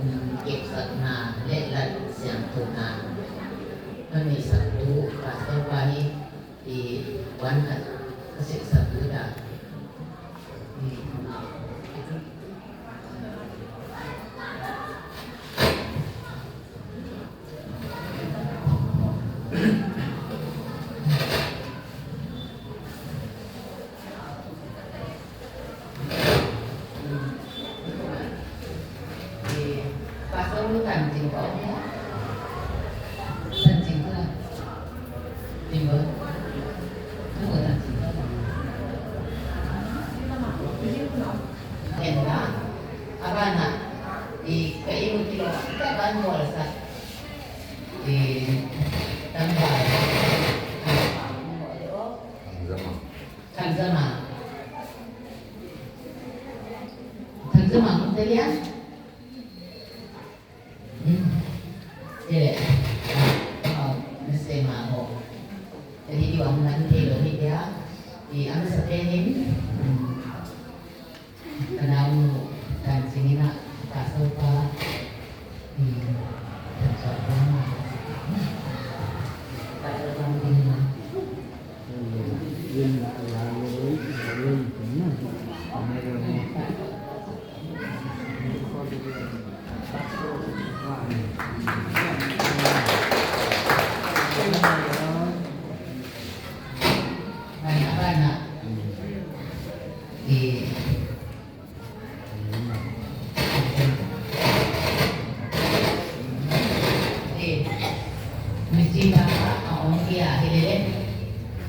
mm, kepsakna, leh Laisiangthou na. Kan neihsaktu, pastor pa hi, i wan khat, ka sehsaktu ta. Mm. Thangzama. Thangzama mun te lian. Hmm. Te le. Ah, ah, na se ma ho. Jadi di wang nan te lo ni dia. Di ang sa te ni. Hmm. Ka nau nu kan sing ina ka so pa. Hmm. Kan so pa ma. Ka so pa ma. Bana, bana. Eh. Eh, mesti dah a ong dia hilele.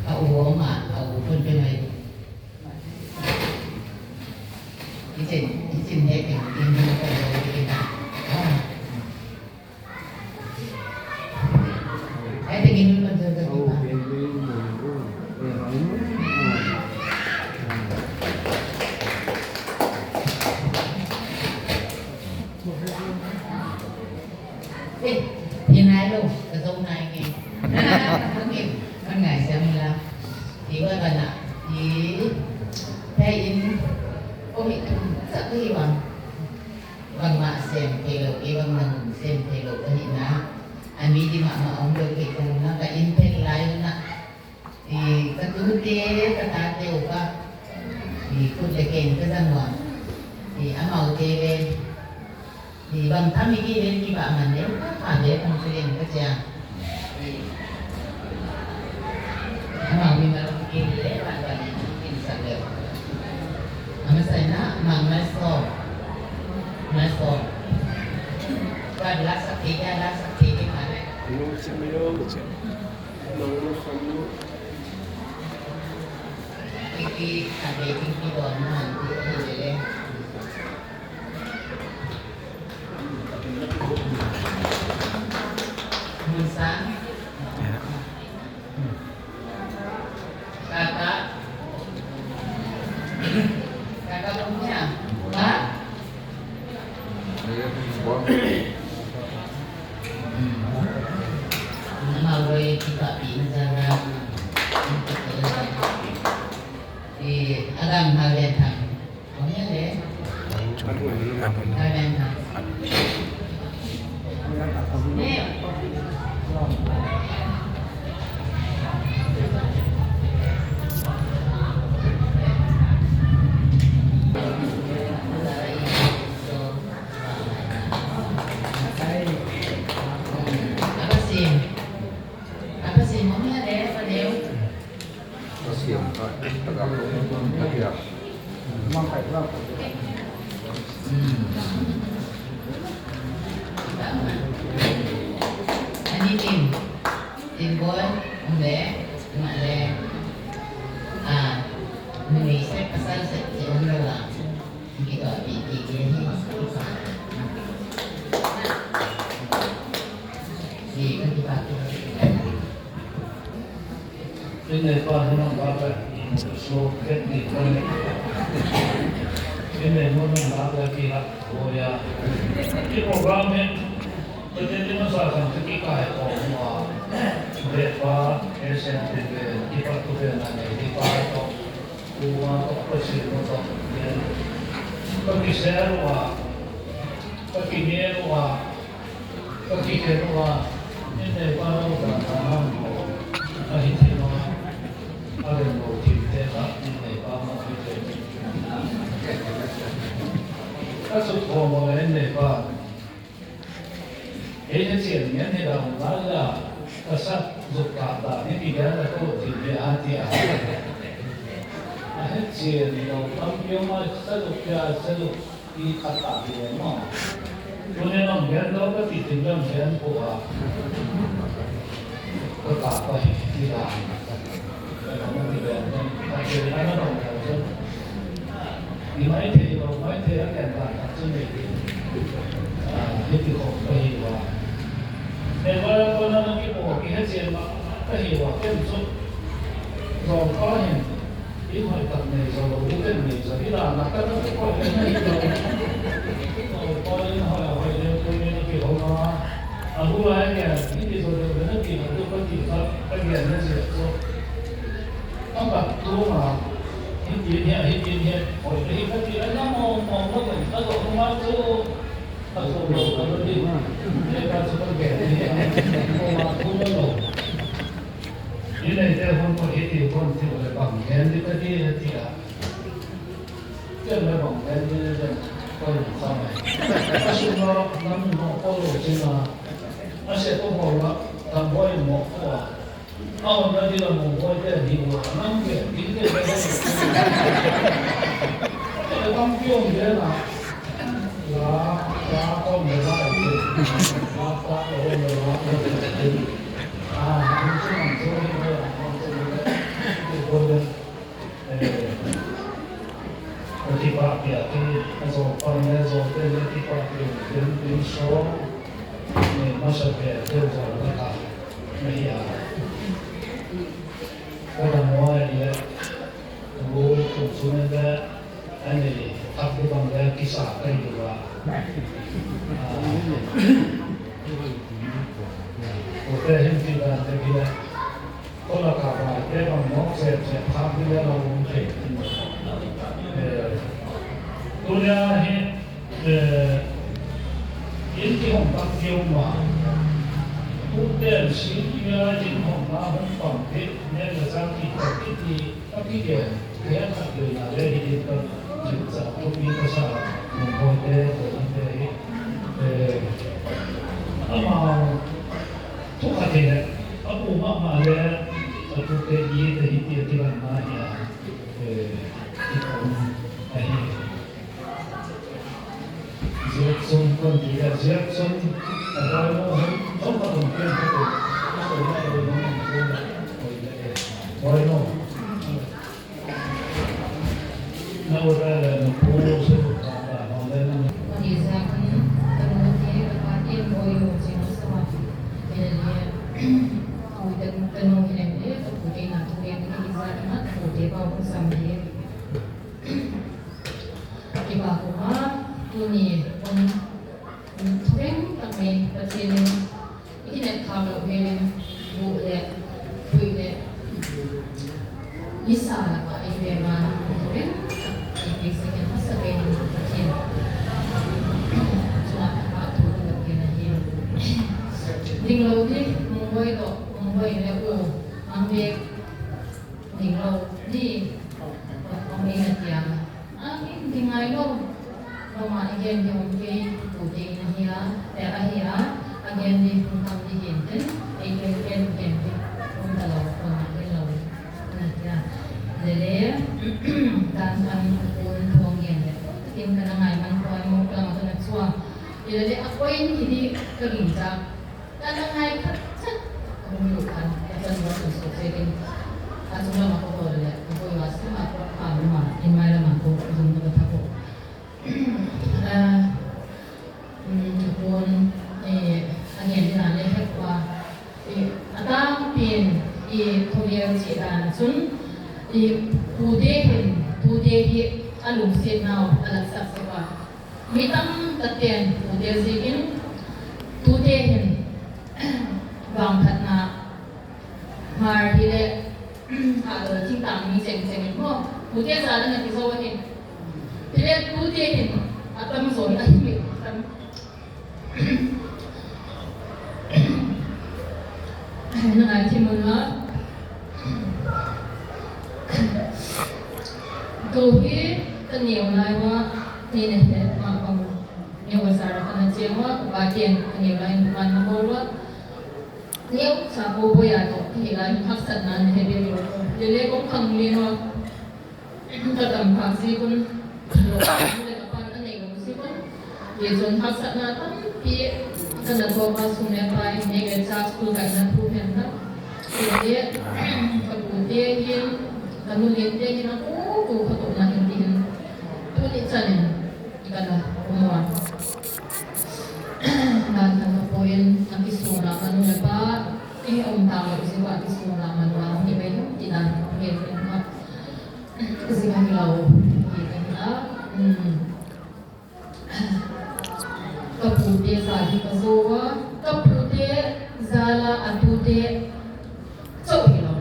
Ka uoma, ka u pun pe mai. Icin, icin he pe, icin he pe. Ah. Eh, hinai lo, ka zong nai nge. Ngai siam la. Iwa bana, i, te in, ko mi tum, sa ko iwa. Bangmah sem thei lou, i bang nang sem thei lou ka hihna. A mi di mahmah om lou kei ka hihna, ka in pen lai na. I ka tute, ka tate uh ka. I khut le ken ka zang ua. I amau te le. I bang tham i ki le ki ba man le, ka kha le kan se leng ka chia. Amau mi ma lo ki le, ba ba ni kin sa le. Ama sai na, ma ma so. Ma so. Ba la sa ke ya, la sa ke ke ma le. Nung sa mi lo. Nung sa mi lo. Ki ki, ka be ki ki don man, ki ki le le. Mun sa. Kaka. Kaka punya. Ba. Nama boy kita pi na jara. Eh, agang hal dia thang. Apa sih? Apa sih? Mami ada apa dia? Ka siam kha, ka gam lo, ka hiam. Hmm. Ani tim, tim boy, um le, ma le. Ah, nui se pasal se, se um lo la. Ki to pi, pi, pi. Nepa ni nang ba ka so ket ni ko ni. Ini mo nang ba ka ki ha. Oh ya. Ki program ni. Tadi ni masa kan ki kai ko mo. Nepa S N T V ki pa tu pe na ni ki pa to. Kuma to pa si mo to. Pa ki ser wa. Pa ki ne wa. Ka kikhen ua, ni nei pa ua ka ka nang ko. A hi thei ua, a len lo thim te ka, ni nei pa ma hi thei. Ka suk ko mo ni nei pa. Ei he chian ngen he dang la la, ka sa zuk ka ta, ni ki gan la ko thim te a ti a. A he chian lo tam pio ma sa zuk pia sa zuk. I khat tak hi leh maw. Tuni nong gen lou ka ti tin nong gen pua. Ka tak pa hi ti la. Ka nong ti gen nong ka ti la nong ka ti. I maithei lou, maithei a gen tak tak chu ni. Ah, hi ti khong ka hi ua. Nei ua ko na nong ki pua ki he chian ma ka hi ua ken chu. Zong pa hin. I hoih tak nei zaw lou, i ken nei zaw, i la na ka na ko i na i lo. Ko i na hoih a hoih leh ko i na ki ho na. A hu lai kia, i ti zaw lou na ki na tu ko ti ka, ka kia na zia zaw. Ang ka tu ma, hi ti hia, hi ti hia, hoih leh hi ka ti la na mo, mo, mo, mo, ka zaw ma tu. Ka zaw lou, ka zaw ti. Hia ka zaw ka kia ni, ko ma tu lou. I neite hon ko hiti hon ti leh bang gen di ka di hia ti a. Ken leh bang gen di leh ken ko in sa mai. A sum lou nam mo ko lou chin a. A se ko ho la tam boi mo ko a. A hon la di la mo boi te di mo nam ke di ke leh. Ke bang kiong de na. La, la ko me la ke. La, la ko me la ke. Ah, ang chu ang chu ni ko ang chu ni ko. Ko de. Eh, ko ti pa pia ti, a zo pa ne zo te ne ti pa pia, din, din so, ne masa pia, te zo la ka, ne ya. Ko da mo ya, tu, tu su ne da, ani, tak di bang da, kisa kai di ba. Ah. Ko te hin ti da, te ki da. Ko la ka ba te bang mawk sep sep khak di le la um thei. Eh, tunia hi, eh, in ki hong tak ki um a. Tuten si ki a in hong na hong pang te, ne la sa ki tak ki ti, tak ki ke, ke a khat le na le hi in ka, ki sa tu ki ka sa, mong hoi te, ko in te hi. Eh, amau, Thu khat hi leh, a pu mahmah leh, a tute i te hi ti a kilang na hi a, eh, i khong a hi. Ziak sun kon ti a, ziak sun a dai mo hun, thong ka thong pian ka te, a ko na ko na ko na ko na, ko na. Na ora la na pu su ka ta ho le na. Ni sa kan kan te ka pa tin boi lo chin sa. Ele. Ku te kan no hi le le, ku te na tu le ni sa na ku te pa ku sam le. Ki pa ku ha, tuni, un, un teng tak me, Pathian in I kinepkhak louh hel in, buh leh, buh leh, nisa lak a i pia man, i pia, i pia sek in, masa pen in, Pathian chungah ka pahtawi louh hel ahi. Ding lou di, Mungbuai toh, Mungbuai leh u, ang bek, ding lou di, ang bek na tia. A, in ding ngai lou. Lou mah i gen di om kei, tu te in ahi a, eh, ahi a, a gen di hong tam di gen ten, ei gen gen gen di, hong ta lou, hong ta lou. Na tia. Lele, dan kan kun thong gen le. Tin ka na ngai man ko ai mo klang ka na chua. Lele, a koin hi di ka ging cha. Ka na ngai khat chat, ka hong lut khan, ka chan wa chan sok se ding. A chung lam a ko ko le, ka ko wa sim a ko ka lum a, in mai lam a ko, zung ka tha ko. Ah, mm, kun, eh, a ngen na le hek wa, eh, a tam pin, eh, ko le chi dan a Chin nau a la sak sek ua. Mi tamtak ten pute ziakin, tute hin vangphatna hmar hi leh, ha lo thingtang mi chengcheng in maw, pute zal a na kizou ahi. Hi leh tute hin a tamzaw hi a himhim tam. Na ngaithim un la. Kou hi ka neu lai ua, ni na het mah bang. Neu a sara ka na chiang ua, ka pa ten ka neu lai in man na bawl ua. Neu sa ko boi a toh, ka hi lai in haksatna na he bel ua. Lele kong khang lin ua. Ka tam khak ziak un, lawm leh ka pan a nei lou ziak un. Hichun haksatna tampi ka na tuak a, sum leh pai, nek leh chak, school kaihna thu hen la. Tute, ka pute hin, ka nu lente hin a ko ko ka toh na hin ti hin. Tuni chan in ka na um ua. Dan ka na poi in, a kisawm lak a nu leh pa, i om ta lou ziak ua, a kisawm lak a nu a, ni mai lou, ti dan, ngen in ka. Zing a hi lou, hi ka hi a. Hmm. Ka pute zal hi ka zou ua, ka pute zal a a tute chauh hi lou.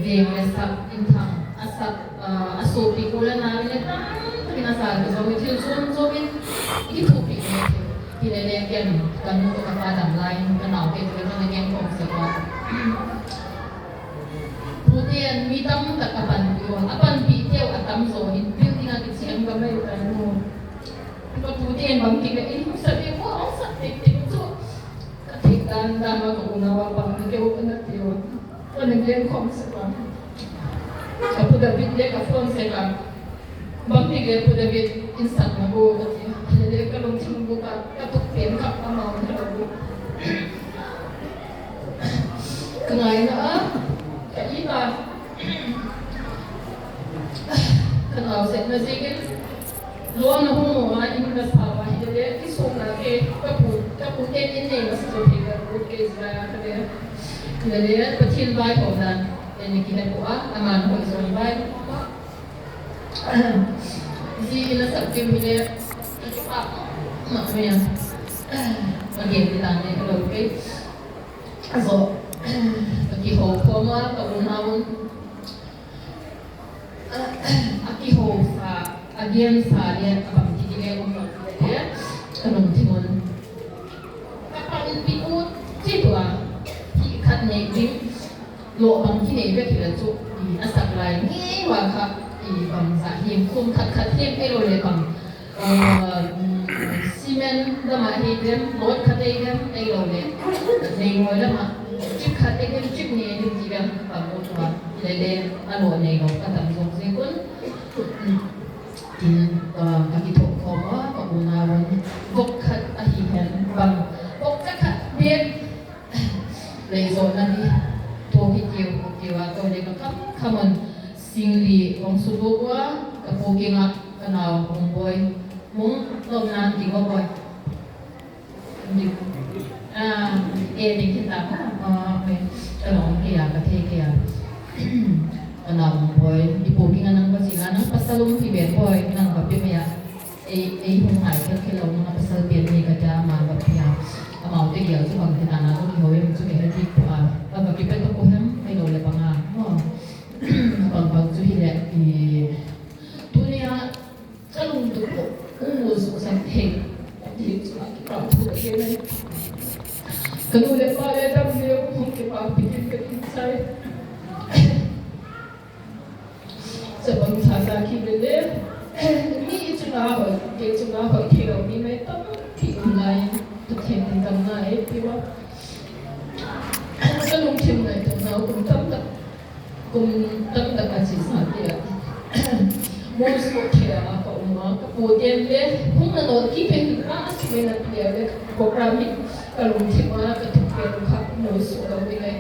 Veng leh sak, inthang, a sak, ah, a sopi ko leh nau leh tamtak in a zal ka zou, thil zom zom in i thupi leh thil. Hi lele ken, ka nu ka pa dam lai, ka nau ke thil ka na ngen khawm sek ua. Pute in mi tamtak a panpih ua, a panpihte uh a tamzaw hi building a kichiam ka mai ta nu. Ka pute in bangtik leh in hong sak ding ua, hong sak tiktik chu. Ka thik dandan ua ka unau a bangtik uh ka na ti ua. Ka na ngen khawm sek ua. Ka pu David leh ka phone sek a. Bangtik leh Pu David in sak na gu ka chi. Lele ka lungthim buk a, ka tuk pen kha amau na la gu. Ka ngaihna a, ka it a. Ka nau sek na ziakin. Lou na hong mu a in ka sa ua hi lele, kisawm lak e, ka pu, ka pute in nei masa zaw hi ka pu ke zia ka le. Lele, Pathian vaihawmna, en ni ki he pu a, aman hoih zaw in vai. Zi in a sak kim hi leh, ka kipah mahmah a. Ka gen di dan leh ka lou kei. A zoh, ka kihou khawm a, ka unau un. A kihou sa, a gen sa leh, a bangchi di leh, um lou leh, ka lungthim un. Ka panpih ut chi tua, hi khat nei ding. Lou bang ki nei bek hi la chu, i, a sak lai ngei ua kha, i, bangzah hi, kum khat khat hi, ei lou leh bang, uh, mm, cement dam a hi dem, load khat ei dem, ei lou leh, nei ngoi lam a, chip khat ei dem, chip nei dem ti dem, bang lou tua, lele, a lou nei lou, ka tam zong ziak un. Mm. Tin, uh, ka kithoh khawm a, ka unau un, vok khat ahi hen, bang, vok khat bek, Lei zoh na di, tua hi keu, keu a, tua leh ka kham, kham un sing li hong suk ua, ka pu kiang a, ka nau hong boi, hong lawm nan di ua boi. Di, ah, e ding kita, ah, ah, me, ka lawm kei a, ka thei kei a. Ka nau hong boi, di pu kiang a nang ka chi a, nang pasal um hi ben boi, nang ka pe me a. Ei, ei hong hai khelkhel lou, nang a pasal pian ni ka ta ma va pia. Amau te gial chu bang te ta na chu kihou em chu kei hel dik pua. Ka va kipe tou ko hem, ei lou leh bang a. Maw. Bang bang chu hi leh, i, tuni a, ka lungtup ko, kong mu suk sak thei. Di chu a kipak thu ka kei nei. Ka nu leh pa leh dam leh hong kipak pikin ka kin sai. Chabang thasa khi lele, mi i chunga hoih, kei chunga hoih thei lou mi mai tampi um lai, Pathian in damna ei pia. Ka lungthim ngaihtuahna kum tamtak, kum tamtak a chih sa te a. Musuh thei a ka um a, ka pu ten leh, hong na nawl kei pen a, a si mai na pia leh, program hi ka lungthim a, ka thuk pen kha musuh lou ding ahi.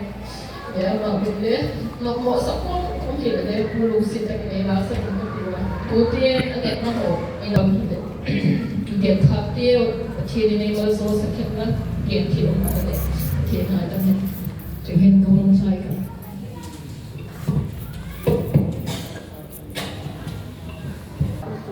Leh amah bek leh, nopmoh sak khawm khawm hi leh, pu lungsim tak in ei la sak in ka pi ua. Pu ten a ngetna hou, ei lam hi leh. Gen khak te, Pathian in ei malzawl sak khet na, gen thil om a leh. Pathian ngaihdan hi. Pathian ngaihdan hi. Ka lungthim a.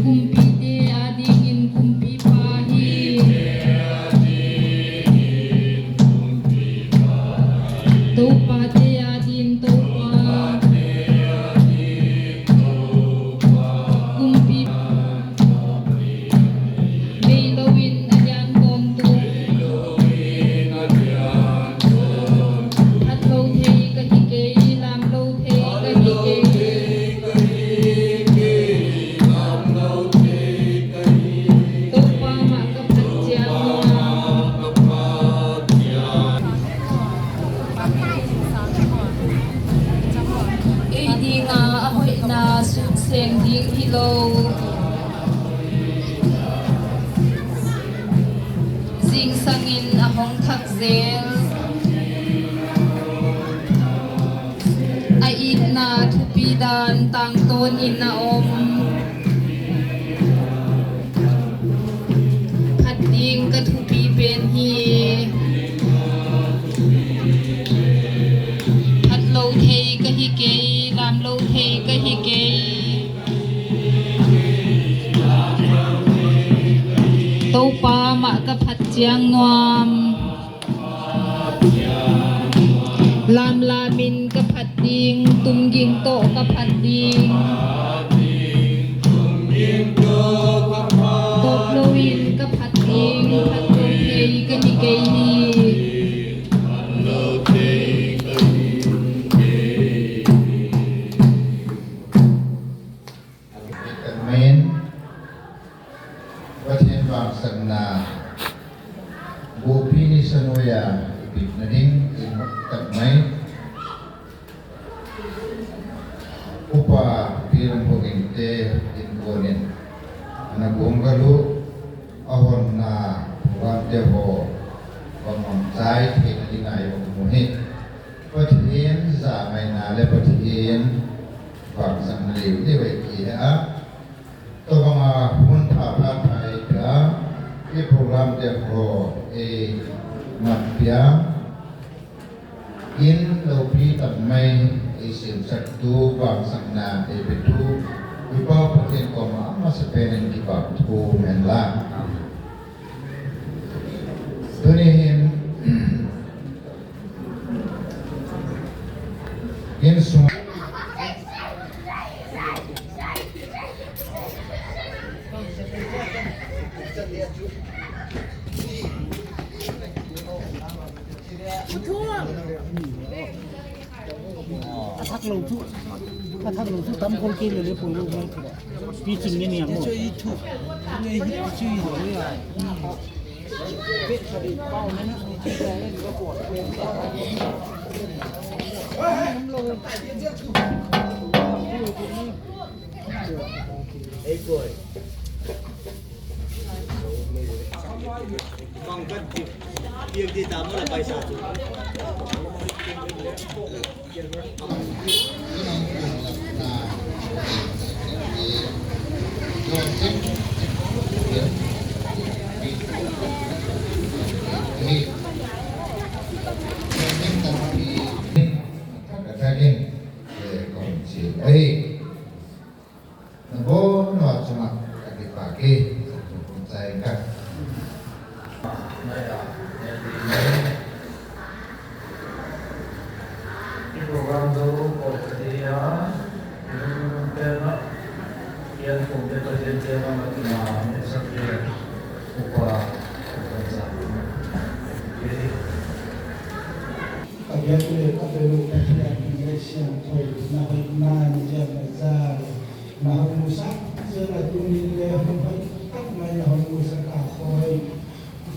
Kumpite adingin kumpipa hi. Toupate adin Toupa. Kumpi. Vei louin a lian tawntung. Phatlou thei ka hi kei, lamlou thei ka hi kei. Toupa mah ka phat chiang ua. Ei dinga a hoihna sum seng ding hilou. Zingsangin a hong thak zel. A itna thupi dan tangtawnin a om. Phat ding ka thupi pen hi. Phatlou thei ka hi kei, lamlou thei ka hi kei. Toupa mah ka phat chiang nuam. Lamlamin ka phat ding, tumging toh ka phat ding. Tawplouin ka phat ding, phatlou thei ka hi kei hi. Amen. Pathian vangsanna bupi ni sa nuai a i bikna ding in tak mai. Upa Pi Lam Pogin te in kuanin ana guang galu a honna programte haw bangmah chai theihna ding a i hon mu hi. Pathian zangaihna leh Pathian vangsanna leh leh vai ki he a. Tua banga hun pha pha thei pia, i programte haw ei mat pia. In loupi tak mai ei siamsaktu, vangsanna ei petu, i Pa Pathian koma masapen in kipahthu hen la. Tuni hin, in sung A thak lou chu, a thak lou chu tam khol kei leh leh poi lou mai. Pi Ching ni niang mo. Na bawl nua chungah ka kipak hi, kum chai ka. I program zo ko ka dia, i lungpena, i an kum te Pathian te ma ma tina, i sak dia, upa, upa sa. Hiai leh ka bel uh Pathian in leh siangthou na hoihna ni ziak na zat, na hon musak zel a, tuni leh hun hoih tak mai na hon musak a, khoi,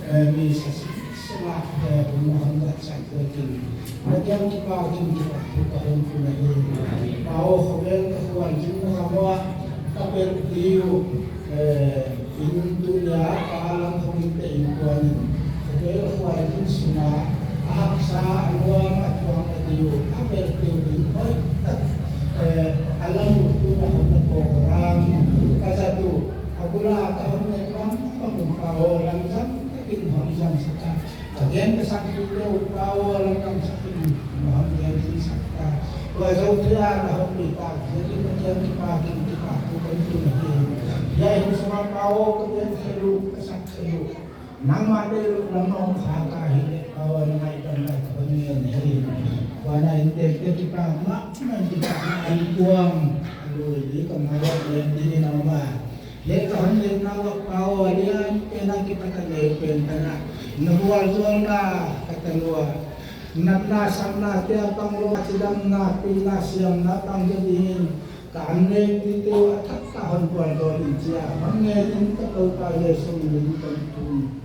eh, mi sa si sungah, eh, hun na hon datsak zel kin. Na kiang kipak in kipahthu ka hon tun ahi. Pau, khovel ka khual zin na ka muak, ka bel diu. Eh, in tunia ka lam khong in te in kuan in, khovel khual zin sung a, a haksa, a nuam, a tuam, a diu, a bel diu in hoih tak, eh, a lam uh tuna hon na program, ka zat uh, a bul a ka hon ne bang bang Pau, lam zang tak in hon zang sak a. Ka gen ka sak hi lou Pau, lam kam sak in, maham gen hi sak ta. Tua zoh thei a na hon pi ta, gen in ka gen kipak in kipahthu kon tun ahi. Hiai hun sung a Pau, ka gen khe lou, ka sak khe lou. Nangmah leh lou, nangmah hon kha ka hi leh Pau, na ngaihdan lai ka hon ngen hi. Huan a innteekte kipak mahmah, kipak mahmah, an kuang, a lui di ka ma wa gen di na ma. Leh ka hon leng na uah Pau, a lian pen a kipat a leng pen tan a, na vualzawlna ka tan ua. Natna, samna te a pang lou, chidamna, pilna, siamna pang ding in, ka an leng di te uh a thak ka hon vualzawl in chia, hon ngen in ka Toupa Jesu min in kon thum.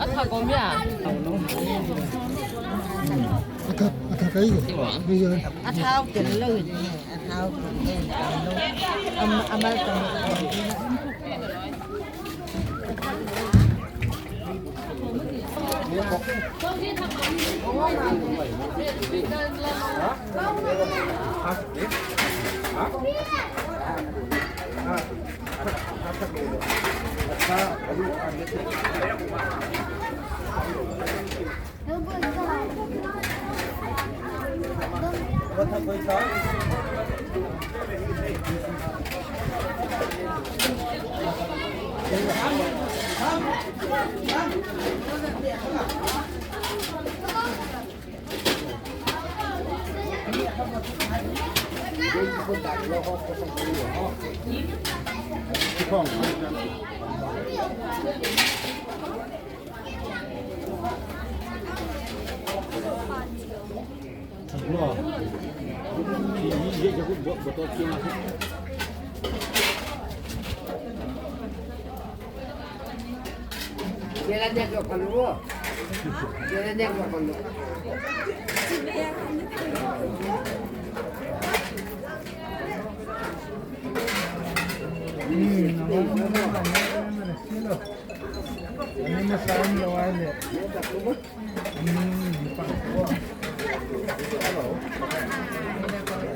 A thak om ya. A thak, a thak ai ko. A thau tel lou in, a thau tel lou. Am, amal tam.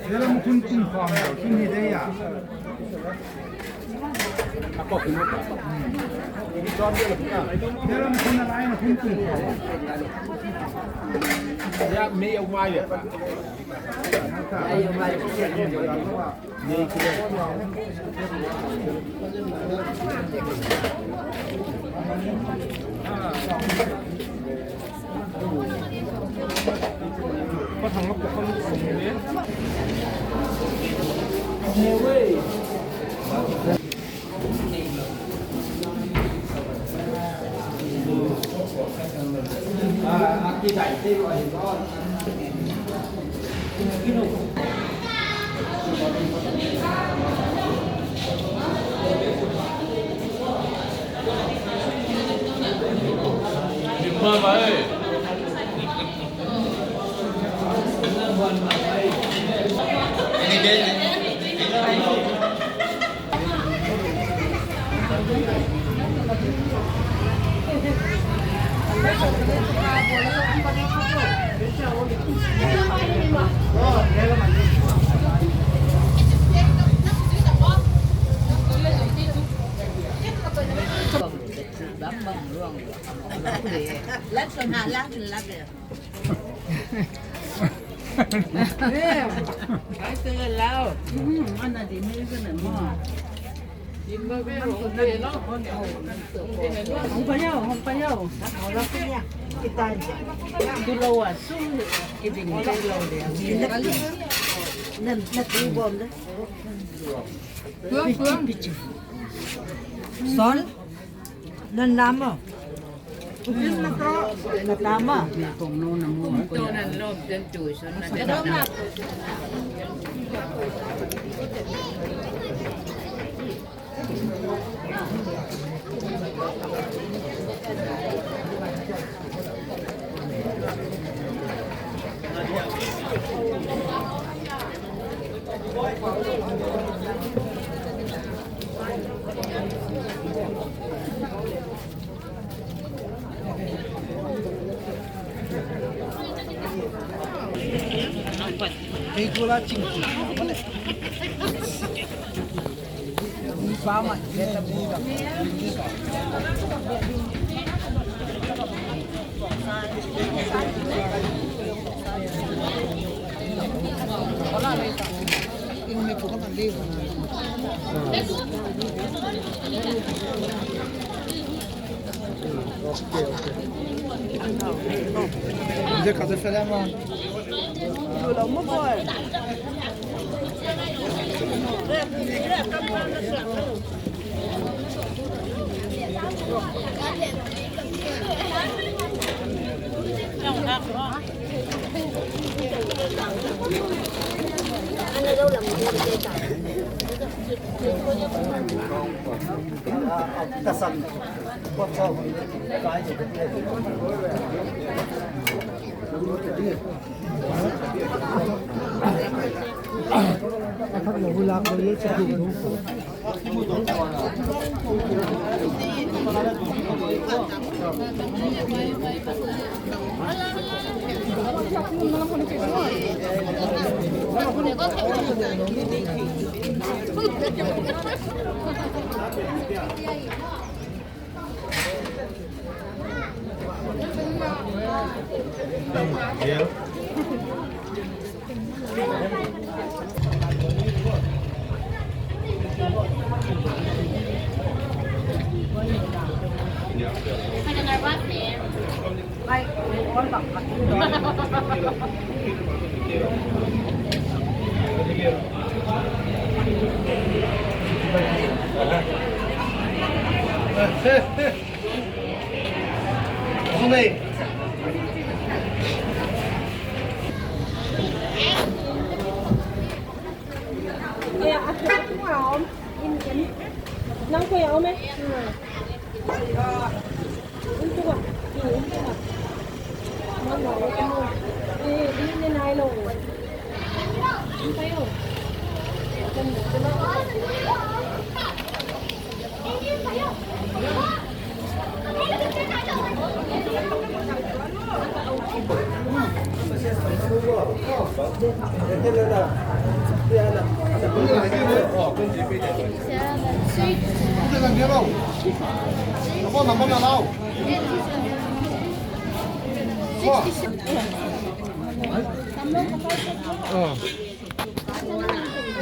Dela mukun chin khom lo, chin hi de ya. Dela mukun na lai na kun chin khom. Ya, me ya umai ya. Sol, nan lama. Nan lama.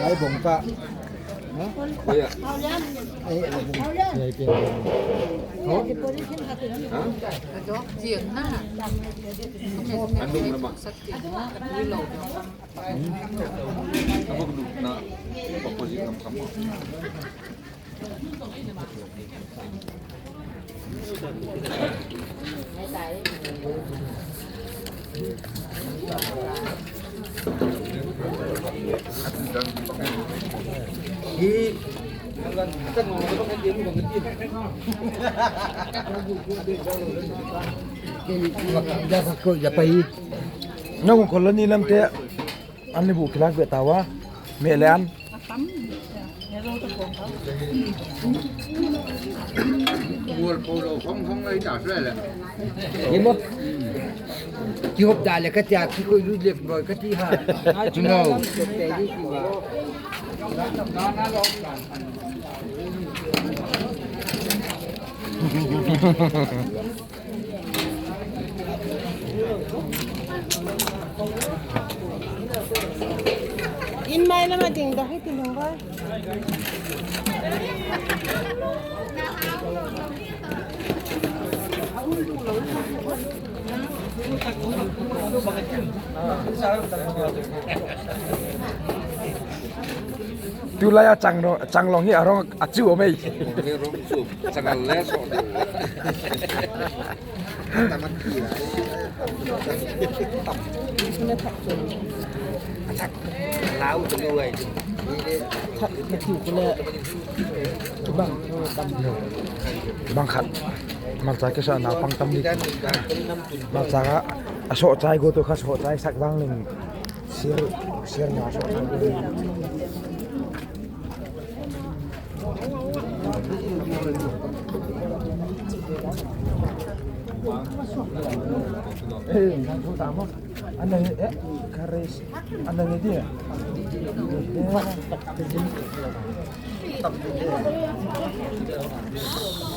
Ai bong ka. Ha? Kuya. Ai, ai bong. Ai, ai bong. Ha? Anong naman? Kapag na, kapag Nong colony lam te an ni bu kilak be tawa. Me le an. Bual polo khong khong lai ta sua le. Ni mo. Ki hop da le ka tia ki koi lut le boi ka ti ha. Chu no. In mai lam a ding da hi ti lung ba. Tulai a chang ro-, chang long hi a rong a chu om ei. Rong chu chang le so. Lau tu ai. Bang, bang khat. Malcha ke sa na pang tam ni. Malcha a soh chai go tu kha soh chai sak bang ling. Sir, sir na soh chai go. Eh, nang tu tamo. Ana ni, eh, kares. Ana ni dia. Eh.